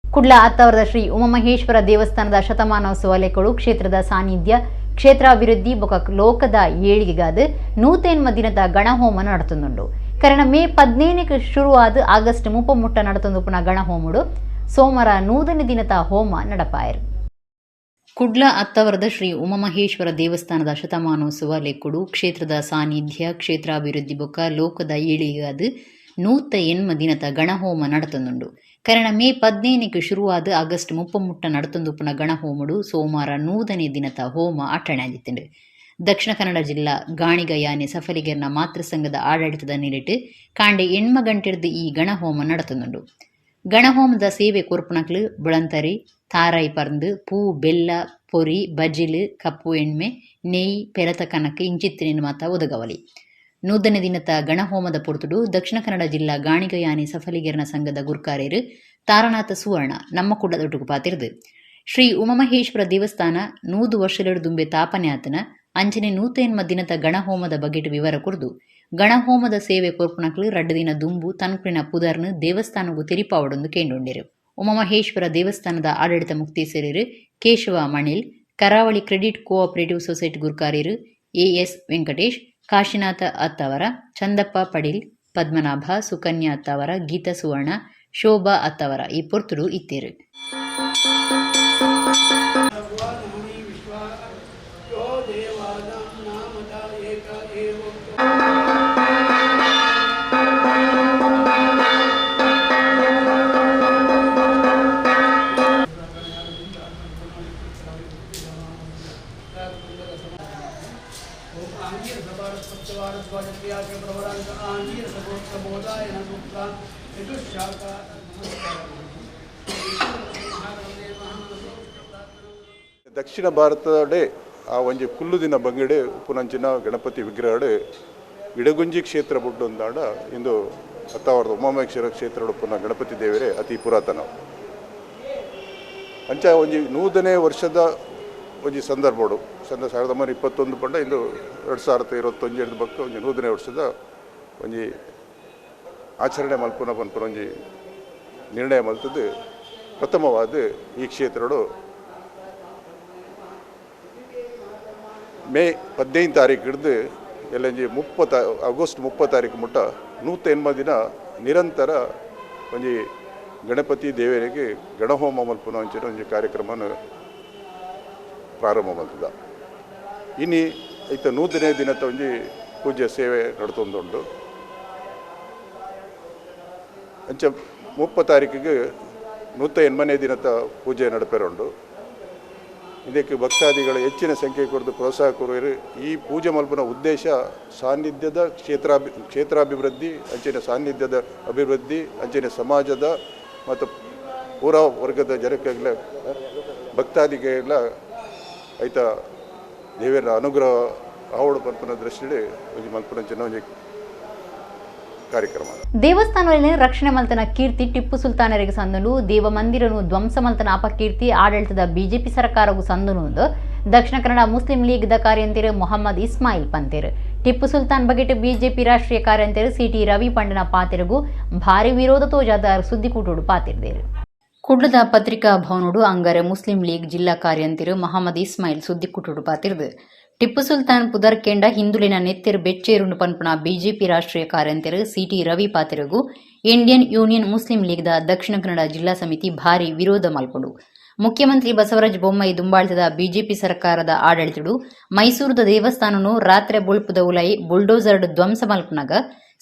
ಕುಡ್ಲ ಅತ್ತಾವರದ ಶ್ರೀ ಉಮಾಮಹೇಶ್ವರ ದೇವಸ್ಥಾನದ ಶತಮಾನೋತ್ಸವ ಲೆಕ್ಕಳು ಕ್ಷೇತ್ರದ ಸಾನ್ನಿಧ್ಯ, ಕ್ಷೇತ್ರಾಭಿವೃದ್ಧಿ ಬೊಕ ಲೋಕದ ಏಳಿಗೆಗಾದ 108 ದಿನದ ಗಣಹೋಮ ನಡೆತುಂಡು. ಕರಣ ಮೇ 15ಕ್ಕೆ ಶುರುವಾದ ಆಗಸ್ಟ್ 30 ನಡೆತೊಂದು ಪುನಃ ಗಣಹೋಮಡು ಸೋಮವಾರ 100ನೇ ದಿನದ ಹೋಮ ನಡಪಾಯರು. ಕುಡ್ಲ ಅತ್ತವರದ ಶ್ರೀ ಉಮಾಮಹೇಶ್ವರ ದೇವಸ್ಥಾನದ ಶತಮಾನೋತ್ಸವ ಲೆಕ್ಕುಡು ಕ್ಷೇತ್ರದ ಸಾನ್ನಿಧ್ಯ, ಕ್ಷೇತ್ರಾಭಿವೃದ್ಧಿ ಬೊಕ್ಕ ಲೋಕದ ಏಳಿಗೆಗಾದ 108 ದಿನದ ಗಣಹೋಮ ನಡೆತೊಂದುಂಡು. ಕರಣ ಮೇ 15ಕ್ಕೆ ಶುರುವಾದ ಆಗಸ್ಟ್ 30 ನಡೆತೊಂದು ಪುನಃ ಗಣಹೋಮಡು ಸೋಮವಾರ 100ನೇ ದಿನದ ಹೋಮ ಆಚರಣೆ ಆಗಿತ್ತು. ದಕ್ಷಿಣ ಕನ್ನಡ ಜಿಲ್ಲಾ ಗಾಣಿಗ ಯಾನೆ ಸಫಲಿಗರ್ನ ಮಾತೃಸಂಘದ ಆಡಳಿತದ ನಿಲಿಟ್ಟು ಕಾಂಡೆ 8 ಗಂಟೆರ್ದು ಈ ಗಣಹೋಮ ನಡೆತೊಂದುಂಡು. ಗಣಹೋಮದ ಸೇವೆ ಕೊರ್ಪುನಕ್ಲು ಬುಳಂತರಿ, ತಾರಾಯಿ ಪರ್ಂದು, ಪೂ, ಬೆಲ್ಲ, ಪೊರಿ, ಬಜಿಲು, ಕಪ್ಪು ಎಣ್ಮೆ, ನೆಯ್, ಪೆರತ ಕನಕ್ ಇಂಚಿತ್ತಿನ ಮಾತ ಒದಗವಲಿ. 100ನೇ ದಿನದ ಗಣಹೋಮದ ಪೊರ್ತುಡು ದಕ್ಷಿಣ ಕನ್ನಡ ಜಿಲ್ಲಾ ಗಾಣಿಗ ಯಾನೆ ಸಫಲಿಗರ್ನ ಸಂಘದ ಗುರ್ಕಾರ್ಯರು ತಾರನಾಥ ಸುವರ್ಣ ನಮ್ಮ ಕುಡ್ಲದೊಟ್ಟುಕು ಪಾತಿರ್ದು. ಶ್ರೀ ಉಮಾಮಹೇಶ್ವರ ದೇವಸ್ಥಾನ 100 ವರ್ಷಲೆಡು ದುಂಬೆ ತಾಪನೆ ಆತನ ಅಂಚನೆ 108 ದಿನದ ಗಣಹೋಮದ ಬಗೆಟ್ ವಿವರ ಕೊರ್ದು ಗಣಹೋಮದ ಸೇವೆ ಕೊರ್ಪುನಕ್ಲು 2 ದಿನ ದುಂಬು ತನ್ಕುಳಿನ ಪುದರ್ನು ದೇವಸ್ಥಾನಗೂ ತೆರಿಪಾವಡೊಂದು ಕೇಂಡೊಂಡಿರು. ಉಮಾಮಹೇಶ್ವರ ದೇವಸ್ಥಾನದ ಆಡಳಿತ ಮುಕ್ತೇಸರಿರು Keshava Manil, Karavali credit cooperative society ಗುರ್ಕಾರ್ಯರು ಎಎಸ್ ವೆಂಕಟೇಶ್, ಕಾಶಿನಾಥ ಅತ್ತವರ, ಚಂದಪ್ಪ ಪಡೀಲ್, ಪದ್ಮನಾಭ, ಸುಕನ್ಯಾ ಅತ್ತವರ, ಗೀತಾ ಸುವರ್ಣ, ಶೋಭಾ ಅತ್ತವರ ಈ ಪೊರ್ತುಡು ಇತ್ತೇರು. ದಕ್ಷಿಣ ಭಾರತದಡೆ ಆ ಒಂಜಿ ಕುಲ್ಲುದಿನ ಬಂಗಡೆ ಉಪುನಂಚಿನ ಗಣಪತಿ ವಿಗ್ರಹಡೆ ಇಡಗುಂಜಿ ಕ್ಷೇತ್ರ ಬುಡ್ಡೊಂದಾಡ ಇಂದು ಅತ್ತಾವರದ ಉಮಾಮಹೇಶ್ವರ ಕ್ಷೇತ್ರ ಉಪ್ಪುನ ಗಣಪತಿ ದೇವರೇ ಅತಿ ಪುರಾತನ. ಅಂಚ ಒಂಜಿ 100ನೇ ವರ್ಷದ ಒಂಜಿ ಸಂದರ್ಭಡು ಸಂದ 1921 ಪಂಡ ಇಂದು 2021 ಬಕ್ಕ ಒಂಜಿ 100ನೇ ವರ್ಷದ ಒಂಜಿ ಆಚರಣೆ ಮಲ್ಪುನ ಪನ್ಪುನ ಒಂಜಿ ನಿರ್ಣಯ ಮಲ್ತದ್ದು ಪ್ರಥಮವಾದ ಈ ಕ್ಷೇತ್ರಡು May 15 ತಾರೀಕು ಹಿಡಿದು ಎಲ್ಲಂಜಿ 30 ಆಗಸ್ಟ್ 30 ತಾರೀಕು ಮುಟ್ಟ 180 ದಿನ ನಿರಂತರ ಒಂಜಿ ಗಣಪತಿ ದೇವರಿಗೆ ಗಣಹೋಮ ಮಲ್ಪುನ ಅಂಚಿನ ಒಂಜಿ ಕಾರ್ಯಕ್ರಮನ ಪ್ರಾರಂಭ ಮಲ್ತದ. ಇನಿ ಐತ 100ನೇ ದಿನದ ಒಂಜಿ ಪೂಜೆ ಸೇವೆ ನಡ್ತೊಂದುಂಡು. ಅಂಚ 30 ತಾರೀಕಿಗೆ 180ನೇ ದಿನದ ಪೂಜೆ ನಡಪೆರುಂಡು. ಇದಕ್ಕೆ ಭಕ್ತಾದಿಗಳ ಹೆಚ್ಚಿನ ಸಂಖ್ಯೆ ಕೊರದು ಪ್ರೋತ್ಸಾಹ ಕೊರುವರು. ಈ ಪೂಜೆ ಮಲ್ಪುನ ಉದ್ದೇಶ ಸಾನ್ನಿಧ್ಯದ ಕ್ಷೇತ್ರಾಭಿವೃದ್ಧಿ, ಅಂಚಿನ ಸಾನ್ನಿಧ್ಯದ ಅಭಿವೃದ್ಧಿ, ಅಂಚಿನ ಸಮಾಜದ ಮತ್ತು ಪೂರಾ ವರ್ಗದ ಜನಕ್ಕೆಲ್ಲ ಭಕ್ತಾದಿಗೆಲ್ಲ ಐತ ದೇವರ ಅನುಗ್ರಹ ಆವಡು ಪನ್ಪುನ ದೃಷ್ಟಿಯಲ್ಲಿ ಒಂಜಿ ಮಲ್ಪುನ ಒಂಜಿ ಕಾರ್ಯಕ್ರಮ. ದೇವಸ್ಥಾನದಲ್ಲಿ ರಕ್ಷಣೆ ಮಲ್ತನ ಕೀರ್ತಿ ಟಿಪ್ಪು ಸುಲ್ತಾನರಿಗೆ ಸಂದನು, ದೇವ ಮಂದಿರನು ಧ್ವಂಸ ಮಲ್ತನ ಅಪಕೀರ್ತಿ ಆಡಳಿತದ ಬಿಜೆಪಿ ಸರ್ಕಾರವು ಸಂದನು ಎಂದು Dakshina Kannada Muslim League the ಕಾರ್ಯಂತಿರು ಮೊಹಮ್ಮದ್ ಇಸ್ಮಾಯಿಲ್ ಪಂತೇರು. ಟಿಪ್ಪು ಸುಲ್ತಾನ್ ಬಗೆಟ್ ಬಿಜೆಪಿ ರಾಷ್ಟ್ರೀಯ ಕಾರ್ಯಂತಿರು ಸಿಟಿ ರವಿ ಪಂಡನ ಪಾತಿರಿಗೂ ಭಾರಿ ವಿರೋಧ ತೋಜಾದ ಸುದ್ದಿಕೂಟೋಡು ಪಾತಿರ್ದೇರು. ಕುಡ್ಲದ ಪತ್ರಿಕಾ ಭವನೋಡು ಅಂಗಾರೆ ಮುಸ್ಲಿಂ ಲೀಗ್ ಜಿಲ್ಲಾ ಕಾರ್ಯಂತಿರು ಮೊಹಮ್ಮದ್ ಇಸ್ಮಾಯಿಲ್ ಸುದ್ದಿಕೂಟೋಡು ಪಾತಿರ್ದು. ಟಿಪ್ಪು ಸುಲ್ತಾನ್ ಪುದರ್ಕೆಂಡ ಹಿಂದುಲಿನ ನೆತ್ತೆರು ಬೆಚ್ಚೇರುಂಡು ಪನ್ಪುನ ಬಿಜೆಪಿ ರಾಷ್ಟ್ರೀಯ ಕಾರ್ಯಂತೆರು ಸಿಟಿ ರವಿ ಪಾತಿರಗು Indian union Muslim ಲೀಗ್ದ Dakshina Kannada ಜಿಲ್ಲಾ ಸಮಿತಿ ಭಾರಿ ವಿರೋಧ ಮಲ್ಪುಂಡು. ಮುಖ್ಯಮಂತ್ರಿ ಬಸವರಾಜ ಬೊಮ್ಮಾಯಿ ದುಂಬಾಳ್ತದ ಬಿಜೆಪಿ ಸರ್ಕಾರದ ಆಡಳಿತಡು ಮೈಸೂರುದ ದೇವಸ್ಥಾನನು ರಾತ್ರೆ ಬೊಳ್ಪುದ ಉಲೈ ಬುಲ್ಡೋಸರ್ ಧ್ವಂಸ ಮಲ್ಪುನಗ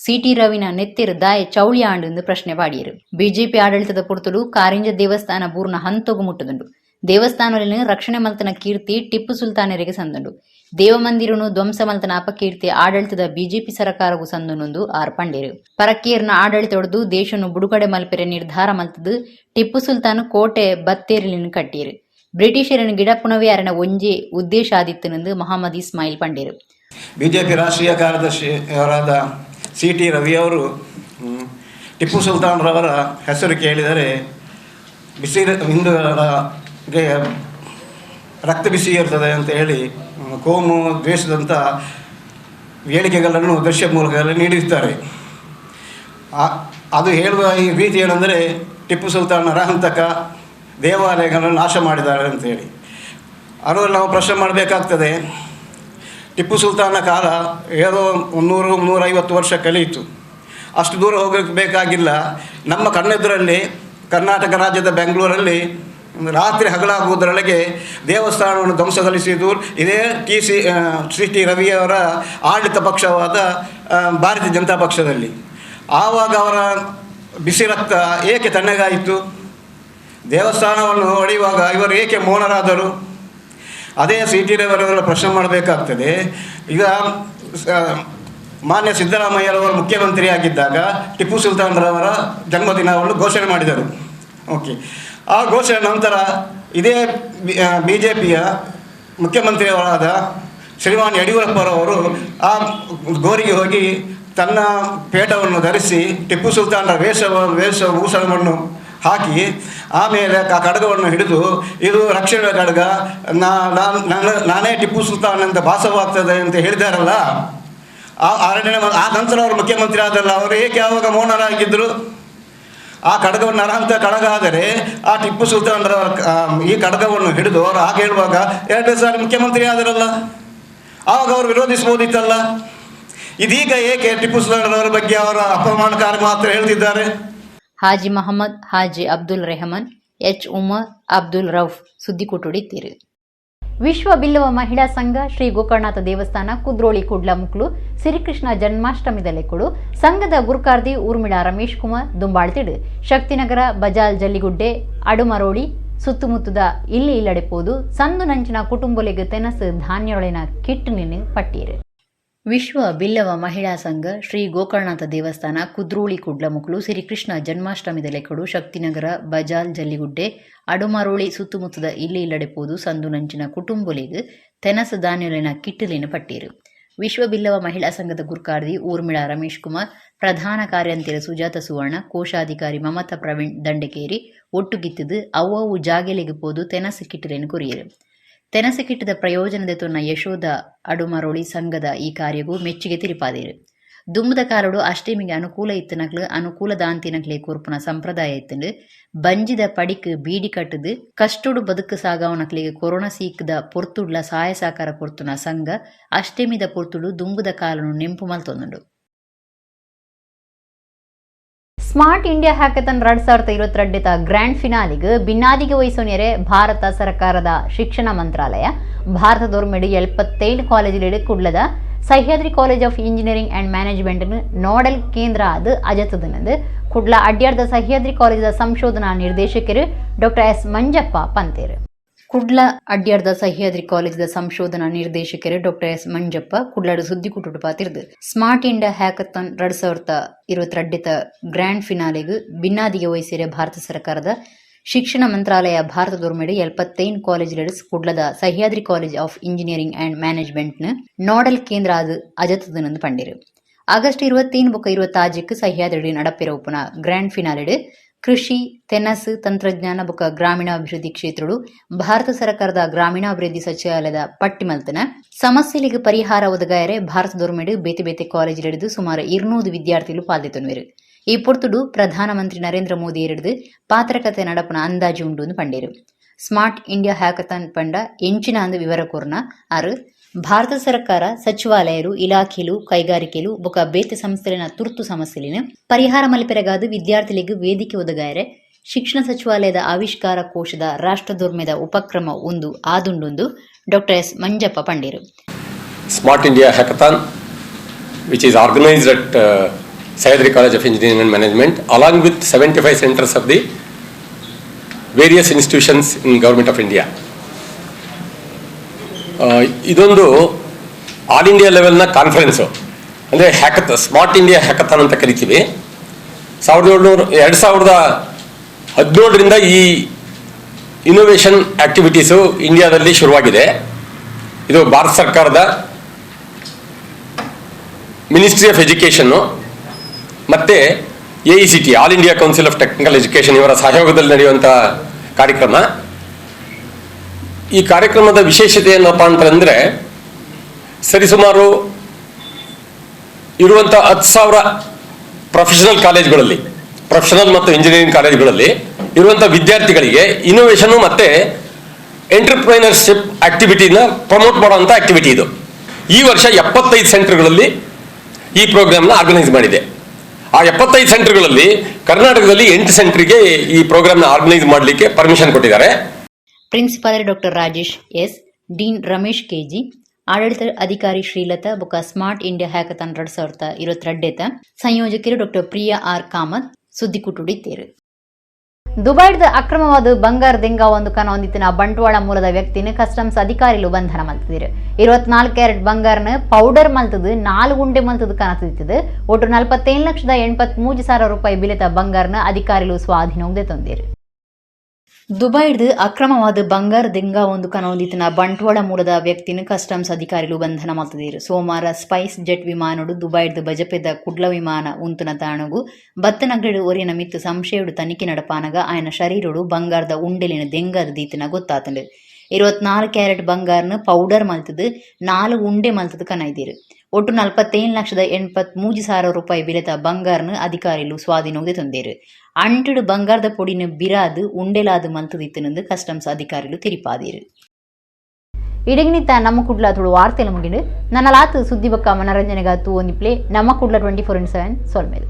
ಸಿಟಿ ರವಿನ ನೆತ್ತೆರು ದಾಯ ಚೌಳಿ ಆಂಡು ಪ್ರಶ್ನೆ ಪಾಡಿಯರು. ಬಿಜೆಪಿ ಆಡಳಿತದ ಪುರ್ತುಡು ಕಾರಿಂಜ ದೇವಸ್ಥಾನ ಬೂರ್ನ ಹಂತೊಗು ಮುಟ್ಟುದುಂಡು. ದೇವಸ್ಥಾನದಲ್ಲಿ ರಕ್ಷಣೆ ಮಲ್ತನ ಕೀರ್ತಿ ಟಿಪ್ಪು ಸುಲ್ತಾನರಿಗೆ ಸಂದುಂಡು. ದೇವಮಂದಿರನು ಧ್ವಂಸ ಮಲ್ತನ ಅಪಕೀರ್ತಿ ಆಡಳಿತದ ಬಿಜೆಪಿ ಸರ್ಕಾರವು ಸಂದುನೊಂದು ಆರ್ ಪಂಡೇರು. ಪರಕೀರ್ನ ಆಡಳಿತೊಡೆದು ದೇಶನು ಬುಡುಗಡೆ ಮಲ್ಪೆರೆ ನಿರ್ಧಾರ ಮಲ್ತದು ಟಿಪ್ಪು ಸುಲ್ತಾನ್ ಕೋಟೆ ಬತ್ತೇರಿಲಿನ ಕಟ್ಟೀರು. ಬ್ರಿಟಿಷರನ್ನು ಗಿಡಪುಣವೇ ಅರನ ಒಂಜೆ ಉದ್ದೇಶ ಆದಿತ್ತನೆಂದು ಮೊಹಮ್ಮದ್ ಇಸ್ಮಾಯಿಲ್ ಪಂಡೇರು. ಬಿಜೆಪಿ ರಾಷ್ಟ್ರೀಯ ಕಾರ್ಯದರ್ಶಿಯವರಾದ ಸಿ ಟಿ ರವಿಯವರು ಟಿಪ್ಪು ಸುಲ್ತಾನ್ರವರ ಹೆಸರು ಕೇಳಿದರೆ ಬಿಸಿ ಹಿಂದೂಗಳಿಗೆ ರಕ್ತ ಬಿಸಿ ಇರ್ತದೆ ಅಂತ ಹೇಳಿ ಕೋಮು ದ್ವೇಷದಂಥ ಹೇಳಿಕೆಗಳನ್ನು ದೃಶ್ಯ ಮೂಲಕದಲ್ಲಿ ನೀಡಿರ್ತಾರೆ. ಅದು ಹೇಳುವ ಈ ರೀತಿ ಏನಂದರೆ ಟಿಪ್ಪು ಸುಲ್ತಾನ್ ನರಹಂತಕ ದೇವಾಲಯಗಳನ್ನು ನಾಶ ಮಾಡಿದ್ದಾರೆ ಅಂತೇಳಿ. ಅದರಲ್ಲಿ ನಾವು ಪ್ರಶ್ನೆ ಮಾಡಬೇಕಾಗ್ತದೆ, ಟಿಪ್ಪು ಸುಲ್ತಾನ ಕಾಲ ಏನೋ 300-350 ವರ್ಷ ಕಳೆಯಿತು, ಅಷ್ಟು ದೂರ ಹೋಗಕ್ಕೆ ಬೇಕಾಗಿಲ್ಲ. ನಮ್ಮ ಕಣ್ಣೆದುರಲ್ಲಿ ಕರ್ನಾಟಕ ರಾಜ್ಯದ ಬೆಂಗಳೂರಲ್ಲಿ ರಾತ್ರಿ ಹಗಲಾಗುವುದರೊಳಗೆ ದೇವಸ್ಥಾನವನ್ನು ಧ್ವಂಸಗೊಳಿಸಿದ್ದು ಇದೇ ಸಿ ಟಿ ರವಿಯವರ ಆಡಳಿತ ಪಕ್ಷವಾದ ಭಾರತೀಯ ಜನತಾ ಪಕ್ಷದಲ್ಲಿ. ಆವಾಗ ಅವರ ಬಿಸಿ ರಕ್ತ ಏಕೆ ತಣ್ಣಗಾಯಿತು? ದೇವಸ್ಥಾನವನ್ನು ಹೊಡೆಯುವಾಗ ಇವರು ಏಕೆ ಮೌನರಾದರು? ಅದೇ ಸಿ ಟಿ ರವಿಯವರ ಪ್ರಶ್ನೆ ಮಾಡಬೇಕಾಗ್ತದೆ. ಈಗ ಮಾನ್ಯ ಸಿದ್ದರಾಮಯ್ಯರವರು ಮುಖ್ಯಮಂತ್ರಿಯಾಗಿದ್ದಾಗ ಟಿಪ್ಪು ಸುಲ್ತಾನ್ರವರ ಜನ್ಮದಿನವನ್ನು ಘೋಷಣೆ ಮಾಡಿದರು. ಓಕೆ, ಆ ಘೋಷಣೆ ನಂತರ ಇದೇ ಬಿ ಜೆ ಪಿಯ ಮುಖ್ಯಮಂತ್ರಿಯವರಾದ ಶ್ರೀಮಾನ್ ಯಡಿಯೂರಪ್ಪರವರು ಆ ಗೋರಿಗೆ ಹೋಗಿ ತನ್ನ ಪೇಟವನ್ನು ಧರಿಸಿ ಟಿಪ್ಪು ಸುಲ್ತಾನರ ವೇಷಭೂಷಣವನ್ನು ಹಾಕಿ ಆಮೇಲೆ ಆ ಖಡ್ಗವನ್ನು ಹಿಡಿದು, ಇದು ರಕ್ಷಣೆ ಖಡ್ಗ, ನಾನೇ ಟಿಪ್ಪು ಸುಲ್ತಾನ್ ಅಂತ ಭಾಸವಾಗ್ತದೆ ಅಂತ ಹೇಳಿದಾರಲ್ಲ, ಆ ಅರಣ್ಯ ಆ ನಂತರ ಅವರು ಮುಖ್ಯಮಂತ್ರಿ ಆದಲ್ಲ, ಅವರು ಏಕೆ ಆವಾಗ ಮೌನರಾಗಿದ್ದರು? ಆ ಖಡ್ಗವನ್ನು ನರಹಂತ ಖಡ್ಗ ಆದರೆ ಆ ಟಿಪ್ಪು ಸುಲ್ತಾನ್ರವರ ಈ ಖಡ್ಗವನ್ನು ಹಿಡಿದು ಅವರು ಹಾಗೆ ಹೇಳುವಾಗ 2 ಸಾರಿ ಮುಖ್ಯಮಂತ್ರಿ ಆದರಲ್ಲ, ಆವಾಗ ಅವರು ವಿರೋಧಿಸ್ಬೋದಿತ್ತಲ್ಲ. ಇದೀಗ ಏಕೆ ಟಿಪ್ಪು ಸುಲ್ತಾನ್ರವರ ಬಗ್ಗೆ ಅವರ ಅಪಮಾನಕಾರಿ ಮಾತ್ರ ಹೇಳ್ತಿದ್ದಾರೆ? ಹಾಜಿ ಮಹಮ್ಮದ್, ಹಾಜಿ ಅಬ್ದುಲ್ ರೆಹಮಾನ್, ಎಚ್ ಉಮರ್, ಅಬ್ದುಲ್ ರೌಫ್ ಸುದ್ದಿಕೂಟುಡಿತ್ತೀರು. ವಿಶ್ವ ಬಿಲ್ಲವ ಮಹಿಳಾ ಸಂಘ ಶ್ರೀ ಗೋಕರ್ಣನಾಥ ದೇವಸ್ಥಾನ ಕುದ್ರೋಳಿ ಕುಡ್ಲ ಮುಕ್ಲು ಶ್ರೀಕೃಷ್ಣ ಜನ್ಮಾಷ್ಟಮಿದ ಲೆಕ್ಕುಡು ಸಂಘದ ಗುರುಕಾರ್ದಿ ಊರ್ಮಿಳಾ ರಮೇಶ್ ಕುಮಾರ್ ದುಂಬಾಳ್ತಿಡು ಶಕ್ತಿನಗರ ಬಜಾಲ್ ಜಲ್ಲಿಗುಡ್ಡೆ ಅಡುಮರೋಳಿ ಸುತ್ತಮುತ್ತದ ಇಲ್ಲಿ ಇಲ್ಲಡೆಪೋದು ಸಂದು ನಂಚಿನ ಕುಟುಂಬಲಿಗೆ ತೆನಸು ಧಾನ್ಯೊಳಿನ ಕಿಟ್ ನಿನ್ನ ಪಟ್ಟಿರು. ವಿಶ್ವ ಬಿಲ್ಲವ ಮಹಿಳಾ ಸಂಘ ಶ್ರೀ ಗೋಕರ್ಣನಾಥ ದೇವಸ್ಥಾನ ಕುದ್ರೋಳಿ ಕುಡ್ಲಮುಕ್ಲು ಶ್ರೀಕೃಷ್ಣ ಜನ್ಮಾಷ್ಟಮಿದ ಲೆಕ್ಕಡು ಶಕ್ತಿನಗರ ಬಜಾಲ್ ಜಲ್ಲಿಗುಡ್ಡೆ ಅಡುಮರೋಳಿ ಸುತ್ತಮುತ್ತದ ಇಲ್ಲಿ ಇಲ್ಲಡೆಪೋದು ಸಂದು ನಂಚಿನ ಕುಟುಂಬಲಿಗೆ ತೆನಸು ಧಾನ್ಯಲಿನ ಕಿಟ್ಟಲಿನ ಪಟ್ಟಿರು. ವಿಶ್ವ ಬಿಲ್ಲವ ಮಹಿಳಾ ಸಂಘದ ಗುರುಕಾರ್ದಿ ಊರ್ಮಿಳಾ ರಮೇಶ್ ಕುಮಾರ್, ಪ್ರಧಾನ ಕಾರ್ಯಂತಿರ ಸುಜಾತ ಸುವರ್ಣ, ಕೋಶಾಧಿಕಾರಿ ಮಮತಾ ಪ್ರವೀಣ್ ದಂಡಕೇರಿ ಒಟ್ಟುಗಿತ್ತಿದ್ದು ಅವ್ವವು ಜಾಗೆಲೆಗೆ ಪೋದು ತೆನಸು ಕಿಟ್ಟಲೇನು ಕೊರಿಯರು. ತೆನಸು ಕಿಟ್ಟದ ಪ್ರಯೋಜನದ ತೊನ್ನ ಯಶೋಧ ಅಡುಮರೋಳಿ ಸಂಘದ ಈ ಕಾರ್ಯಗೂ ಮೆಚ್ಚುಗೆ ತಿರುಪಾದೇರು. ದುಂಬುದ ಕಾಲೊಡು ಅಷ್ಟೆಮಿಗೆ ಅನುಕೂಲ ಇತ್ತಿನಕ್ಲು ಅನುಕೂಲ ದಾಂತಿನಕ್ಲೆ ಕೊರ್ಪುನ ಸಂಪ್ರದಾಯ ಇತ್ತುಂಡು. ಬಂಜಿದ ಪಡಿಕ್ ಬೀಡಿ ಕಟ್ಟುದು ಕಷ್ಟೊಡು ಬದುಕು ಸಾಗಾವನಕ್ಲೆಗ್ ಕೊರೋನಾ ಸೀಕ್ದ ಪೊರ್ತುಡ್ಲ ಸಹಾಯ ಸಹಕಾರ ಕೊರ್ತುನ ಸಂಘ ಅಷ್ಟೆಮಿದ ಪೊರ್ತುಡು ದುಂಬುದ ಕಾಲನು ನೆಂಪು ಮಲ್ತೊಂದುಂಡು. Smart India hackathon 2022 grand ಫಿನಾಲಿಗ್ ಬಿನ್ನಾದಿಗೆ ವಹಿಸೋನೆರೆ Bharat ಸರ್ಕಾರದ ಶಿಕ್ಷಣ ಮಂತ್ರಾಲಯ ಭಾರತದೊರ್ಮೆಡು 77 ಕಾಲೇಜುಗಳು ಕುಡ್ಲದ Sahyadri college of engineering and management nodal ಕೇಂದ್ರ ಅದು ಅಜತದನದು ಕುಡ್ಲ ಅಡ್ಯಾರ್ದ ಸಹ್ಯಾದ್ರಿ ಕಾಲೇಜದ ಸಂಶೋಧನಾ ನಿರ್ದೇಶಕರು ಡಾಕ್ಟರ್ ಎಸ್ ಮಂಜಪ್ಪ ಪಂತೇರು. ಕುಡ್ಲ ಅಡ್ಯಾರ್ದ ಸಹ್ಯಾದ್ರಿ ಕಾಲೇಜದ ಸಂಶೋಧನಾ ನಿರ್ದೇಶಕರು ಡಾಕ್ಟರ್ ಎಸ್ ಮಂಜಪ್ಪ ಕುಡ್ಲಾಡು ಸುದ್ದಿ ಕುಟುಟು ಪಾತಿರ್ದು smart India hackathon 2022 grand ಫಿನಾಲೆಗ್ ಬಿನ್ನಾದಿಗೆ ವಹಿಸಿರೆ Bharat ಸರ್ಕಾರದ ಶಿಕ್ಷಣ ಮಂತ್ರಾಲಯ ಭಾರತದೊರ್ಮೆಡು 75 ಕಾಲೇಜುಗಳು ಕುಡ್ಲದ Sahyadri college of engineering and management nodal ಕೇಂದ್ರ ಅದು ಅಜತದನಂದು ಪಂಡಿರು. ಆಗಸ್ಟ್ 25 ಬೊಕ್ಕ 26 ಸಹ್ಯಾದ್ರಿ ನಡಪಿರ ಉಪ್ಪುನ ಗ್ರ್ಯಾಂಡ್ ಫಿನಾಲೆಡ್ ಕೃಷಿ, ತೆನಸು, ತಂತ್ರಜ್ಞಾನ ಬೊಕ್ಕ ಗ್ರಾಮೀಣಾಭಿವೃದ್ಧಿ ಕ್ಷೇತ್ರಡು ಭಾರತ ಸರ್ಕಾರದ ಗ್ರಾಮೀಣಾಭಿವೃದ್ಧಿ ಸಚಿವಾಲಯದ ಪಟ್ಟಿ ಮಲ್ತನ ಸಮಸ್ಯೆಗಳಿಗೆ ಪರಿಹಾರ ಒದಗಾಯರೆ ಭಾರತದೊರ್ಮೆಡು ಬೇತೆ ಬೇತೆ ಕಾಲೇಜಿಲಿಡಿದು ಸುಮಾರು 200 ವಿದ್ಯಾರ್ಥಿಗಳು ಪಾಲ್ದೆತೊನ್ವೆರು. ಈ ಪೊರ್ತುಡು ಪ್ರಧಾನಮಂತ್ರಿ ನರೇಂದ್ರ ಮೋದಿ ಎರಡ್ದು ಪಾತ್ರಕತೆ ನಡಪುನ ಅಂದಾಜು ಉಂಡು ಪಂಡೇರು. Smart India hackathon ಪಂಡ ಎಂಚಿನ ಅಂದು ವಿವರ ಕೋರ್ನ ಆರು ಭಾರತ ಸರ್ಕಾರ ಸಚಿವಾಲಯರು, ಇಲಾಖೆಲು, ಕೈಗಾರಿಕೆಲು ಬೊಕ ಬೇತೆ ಸಂಸ್ಥೆಲಿನ ತುರ್ತು ಸಮಸ್ಯೆಲಿನ ಪರಿಹಾರ ಮಲ್ಪೆರೆಗಾದ ವಿದ್ಯಾರ್ಥಿಗಳಿಗೆ ವೇದಿಕೆ ಒದಗಾಯರೆ ಶಿಕ್ಷಣ ಸಚಿವಾಲಯದ ಆವಿಷ್ಕಾರ ಕೋಶದ ರಾಷ್ಟ್ರದೊರ್ಮೆದ ಉಪಕ್ರಮ ಒಂದು ಆದುಂಡೊಂದು ಡಾಕ್ಟರ್ ಎಸ್ ಮಂಜಪ್ಪ ಪಂಡೇರು. Smart India hackathon, which is organised at Sahyadri college of engineering and management along with 75 centres of the various institutions in government of India. ಇದೊಂದು ಆಲ್ ಇಂಡಿಯಾ ಲೆವೆಲ್ನ ಕಾನ್ಫರೆನ್ಸು, ಅಂದರೆ smart India hackathon ಅಂತ ಕರಿತೀವಿ. 2017ರಿಂದ ಈ ಇನ್ನೋವೇಷನ್ ಆ್ಯಕ್ಟಿವಿಟೀಸು ಇಂಡಿಯಾದಲ್ಲಿ ಶುರುವಾಗಿದೆ. ಇದು ಭಾರತ ಸರ್ಕಾರದ ministry of education ಮತ್ತು AICT, all India council of technical education ಇವರ ಸಹಯೋಗದಲ್ಲಿ ನಡೆಯುವಂಥ ಕಾರ್ಯಕ್ರಮ. ಈ ಕಾರ್ಯಕ್ರಮದ ವಿಶೇಷತೆ ಏನಪ್ಪ ಅಂತಂದರೆ, ಸರಿಸುಮಾರು ಇರುವಂಥ 10,000 ಪ್ರೊಫೆಷನಲ್ ಕಾಲೇಜ್ಗಳಲ್ಲಿ, ಪ್ರೊಫೆಷನಲ್ ಮತ್ತು ಇಂಜಿನಿಯರಿಂಗ್ ಕಾಲೇಜ್ಗಳಲ್ಲಿ ಇರುವಂಥ ವಿದ್ಯಾರ್ಥಿಗಳಿಗೆ ಇನ್ನೋವೇಷನು ಮತ್ತು ಎಂಟರ್ಪ್ರೈನರ್ಶಿಪ್ ಆಕ್ಟಿವಿಟಿನ ಪ್ರಮೋಟ್ ಮಾಡುವಂಥ ಆಕ್ಟಿವಿಟಿ ಇದು. ಈ ವರ್ಷ 75 ಸೆಂಟರ್ಗಳಲ್ಲಿ ಈ ಪ್ರೋಗ್ರಾಮ್ನ ಆರ್ಗನೈಸ್ ಮಾಡಿದೆ. ಆ 75 ಸೆಂಟರ್ಗಳಲ್ಲಿ ಕರ್ನಾಟಕದಲ್ಲಿ 8 ಸೆಂಟರ್ಗೆ ಈ ಪ್ರೋಗ್ರಾಮ್ನ ಆರ್ಗನೈಸ್ ಮಾಡಲಿಕ್ಕೆ ಪರ್ಮಿಷನ್ ಕೊಟ್ಟಿದ್ದಾರೆ. Principal doctor Rajesh S, dean Ramesh KG, ಆಡಳಿತ ಅಧಿಕಾರಿ ಶ್ರೀಲತಾ ಬೊಕ smart India hackathon 2022 ಸಂಯೋಜಕರು ಡಾಕ್ಟರ್ ಪ್ರಿಯಾ ಆರ್ ಕಾಮತ್ ಸುದ್ದಿಕುಟುಡಿತ್ತೇರು. ದುಬೈದ ಅಕ್ರಮವಾದ ಬಂಗಾರ ದೆಂಗ ಒಂದು ಕನ ಹೊಂದಿತ್ತಿನ ಬಂಟ್ವಾಳ ಮೂಲದ ವ್ಯಕ್ತಿನ ಕಸ್ಟಮ್ಸ್ ಅಧಿಕಾರಿಗಳು ಬಂಧನ ಮಲ್ತಿದ್ರು. 24 ಕ್ಯಾರೆಟ್ ಬಂಗಾರನ ಪೌಡರ್ ಮಲ್ತದು 4 ಉಂಡೆ ಮಲ್ತದು ಕನತಿದ್ದು. ಒಟ್ಟು 47,83,000 ರೂಪಾಯಿ ಬಿಲೆತ ಬಂಗಾರನ ಅಧಿಕಾರಿಗಳು ಸ್ವಾಧೀನ ತಂದಿರು. ದುಬೈಡ್ ಅಕ್ರಮವಾದ ಬಂಗಾರ ದೆಂಗ ಒಂದು ಕನೊಂದಿತ್ತಿನ ಬಂಟ್ವಾಳ ಮೂಲದ ವ್ಯಕ್ತಿನ ಕಸ್ಟಮ್ಸ್ ಅಧಿಕಾರಿಗಳು ಬಂಧನ ಮಲ್ತದಿರು. ಸೋಮವಾರ ಸ್ಪೈಸ್ ಜೆಟ್ ವಿಮಾನಡು ದುಬೈಡ್ ಬಜಪೆದ ಕುಡ್ಲ ವಿಮಾನ ಉಂತುನ ತಾಣಗು ಬತ್ತನಗಡು ಒರಿಯನ ಮಿತ್ತು ಸಂಶಯಡು ತನಿಖೆ ನಡಪಾನಗ ಆಯನ ಶರೀರಡು ಬಂಗಾರದ ಉಂಡೆಲಿನ ದೆಂಗದ ದೀತನ ಗೊತ್ತಾತಂಡು. 24 ಕ್ಯಾರೆಟ್ ಬಂಗಾರನ ಪೌಡರ್ ಮಲ್ತದು 4 ಉಂಡೆ ಮಲ್ತದು ಕನೈದಿರು. ಒಟ್ಟು 47,83,000 ರೂಪಾಯಿ ಬಿಲೆತ ಬಂಗಾರನ ಅಧಿಕಾರಿಗಳು ಸ್ವಾಧೀನೋಗೆ ತಂದೇರು. ಅಂಟುಡು ಬಂಗಾರದ ಪೊಡಿನ ಬಿರಾದು ಉಂಡೆಲಾದ ಮಲ್ತದಿತ್ತನೆಂದು ಕಸ್ಟಮ್ಸ್ ಅಧಿಕಾರಿಗಳು ತೆರಿಪಾದಿರು. ಇಡಗಿನಿತ ನಮ್ಮ ಕುಡ್ಲ ತುಳು ವಾರ್ತೆಲ ಮುಗಿಡು ನನ್ನ ಲಾತು ಸುದ್ದಿ ಬಕ್ಕ ಮನರಂಜನೆಗಾತು ಒಂದಿಪ್ಲೆ ನಮ್ಮ ಕುಡ್ಲ 24x7 ಸೊಲ್ಮೇಲೆ.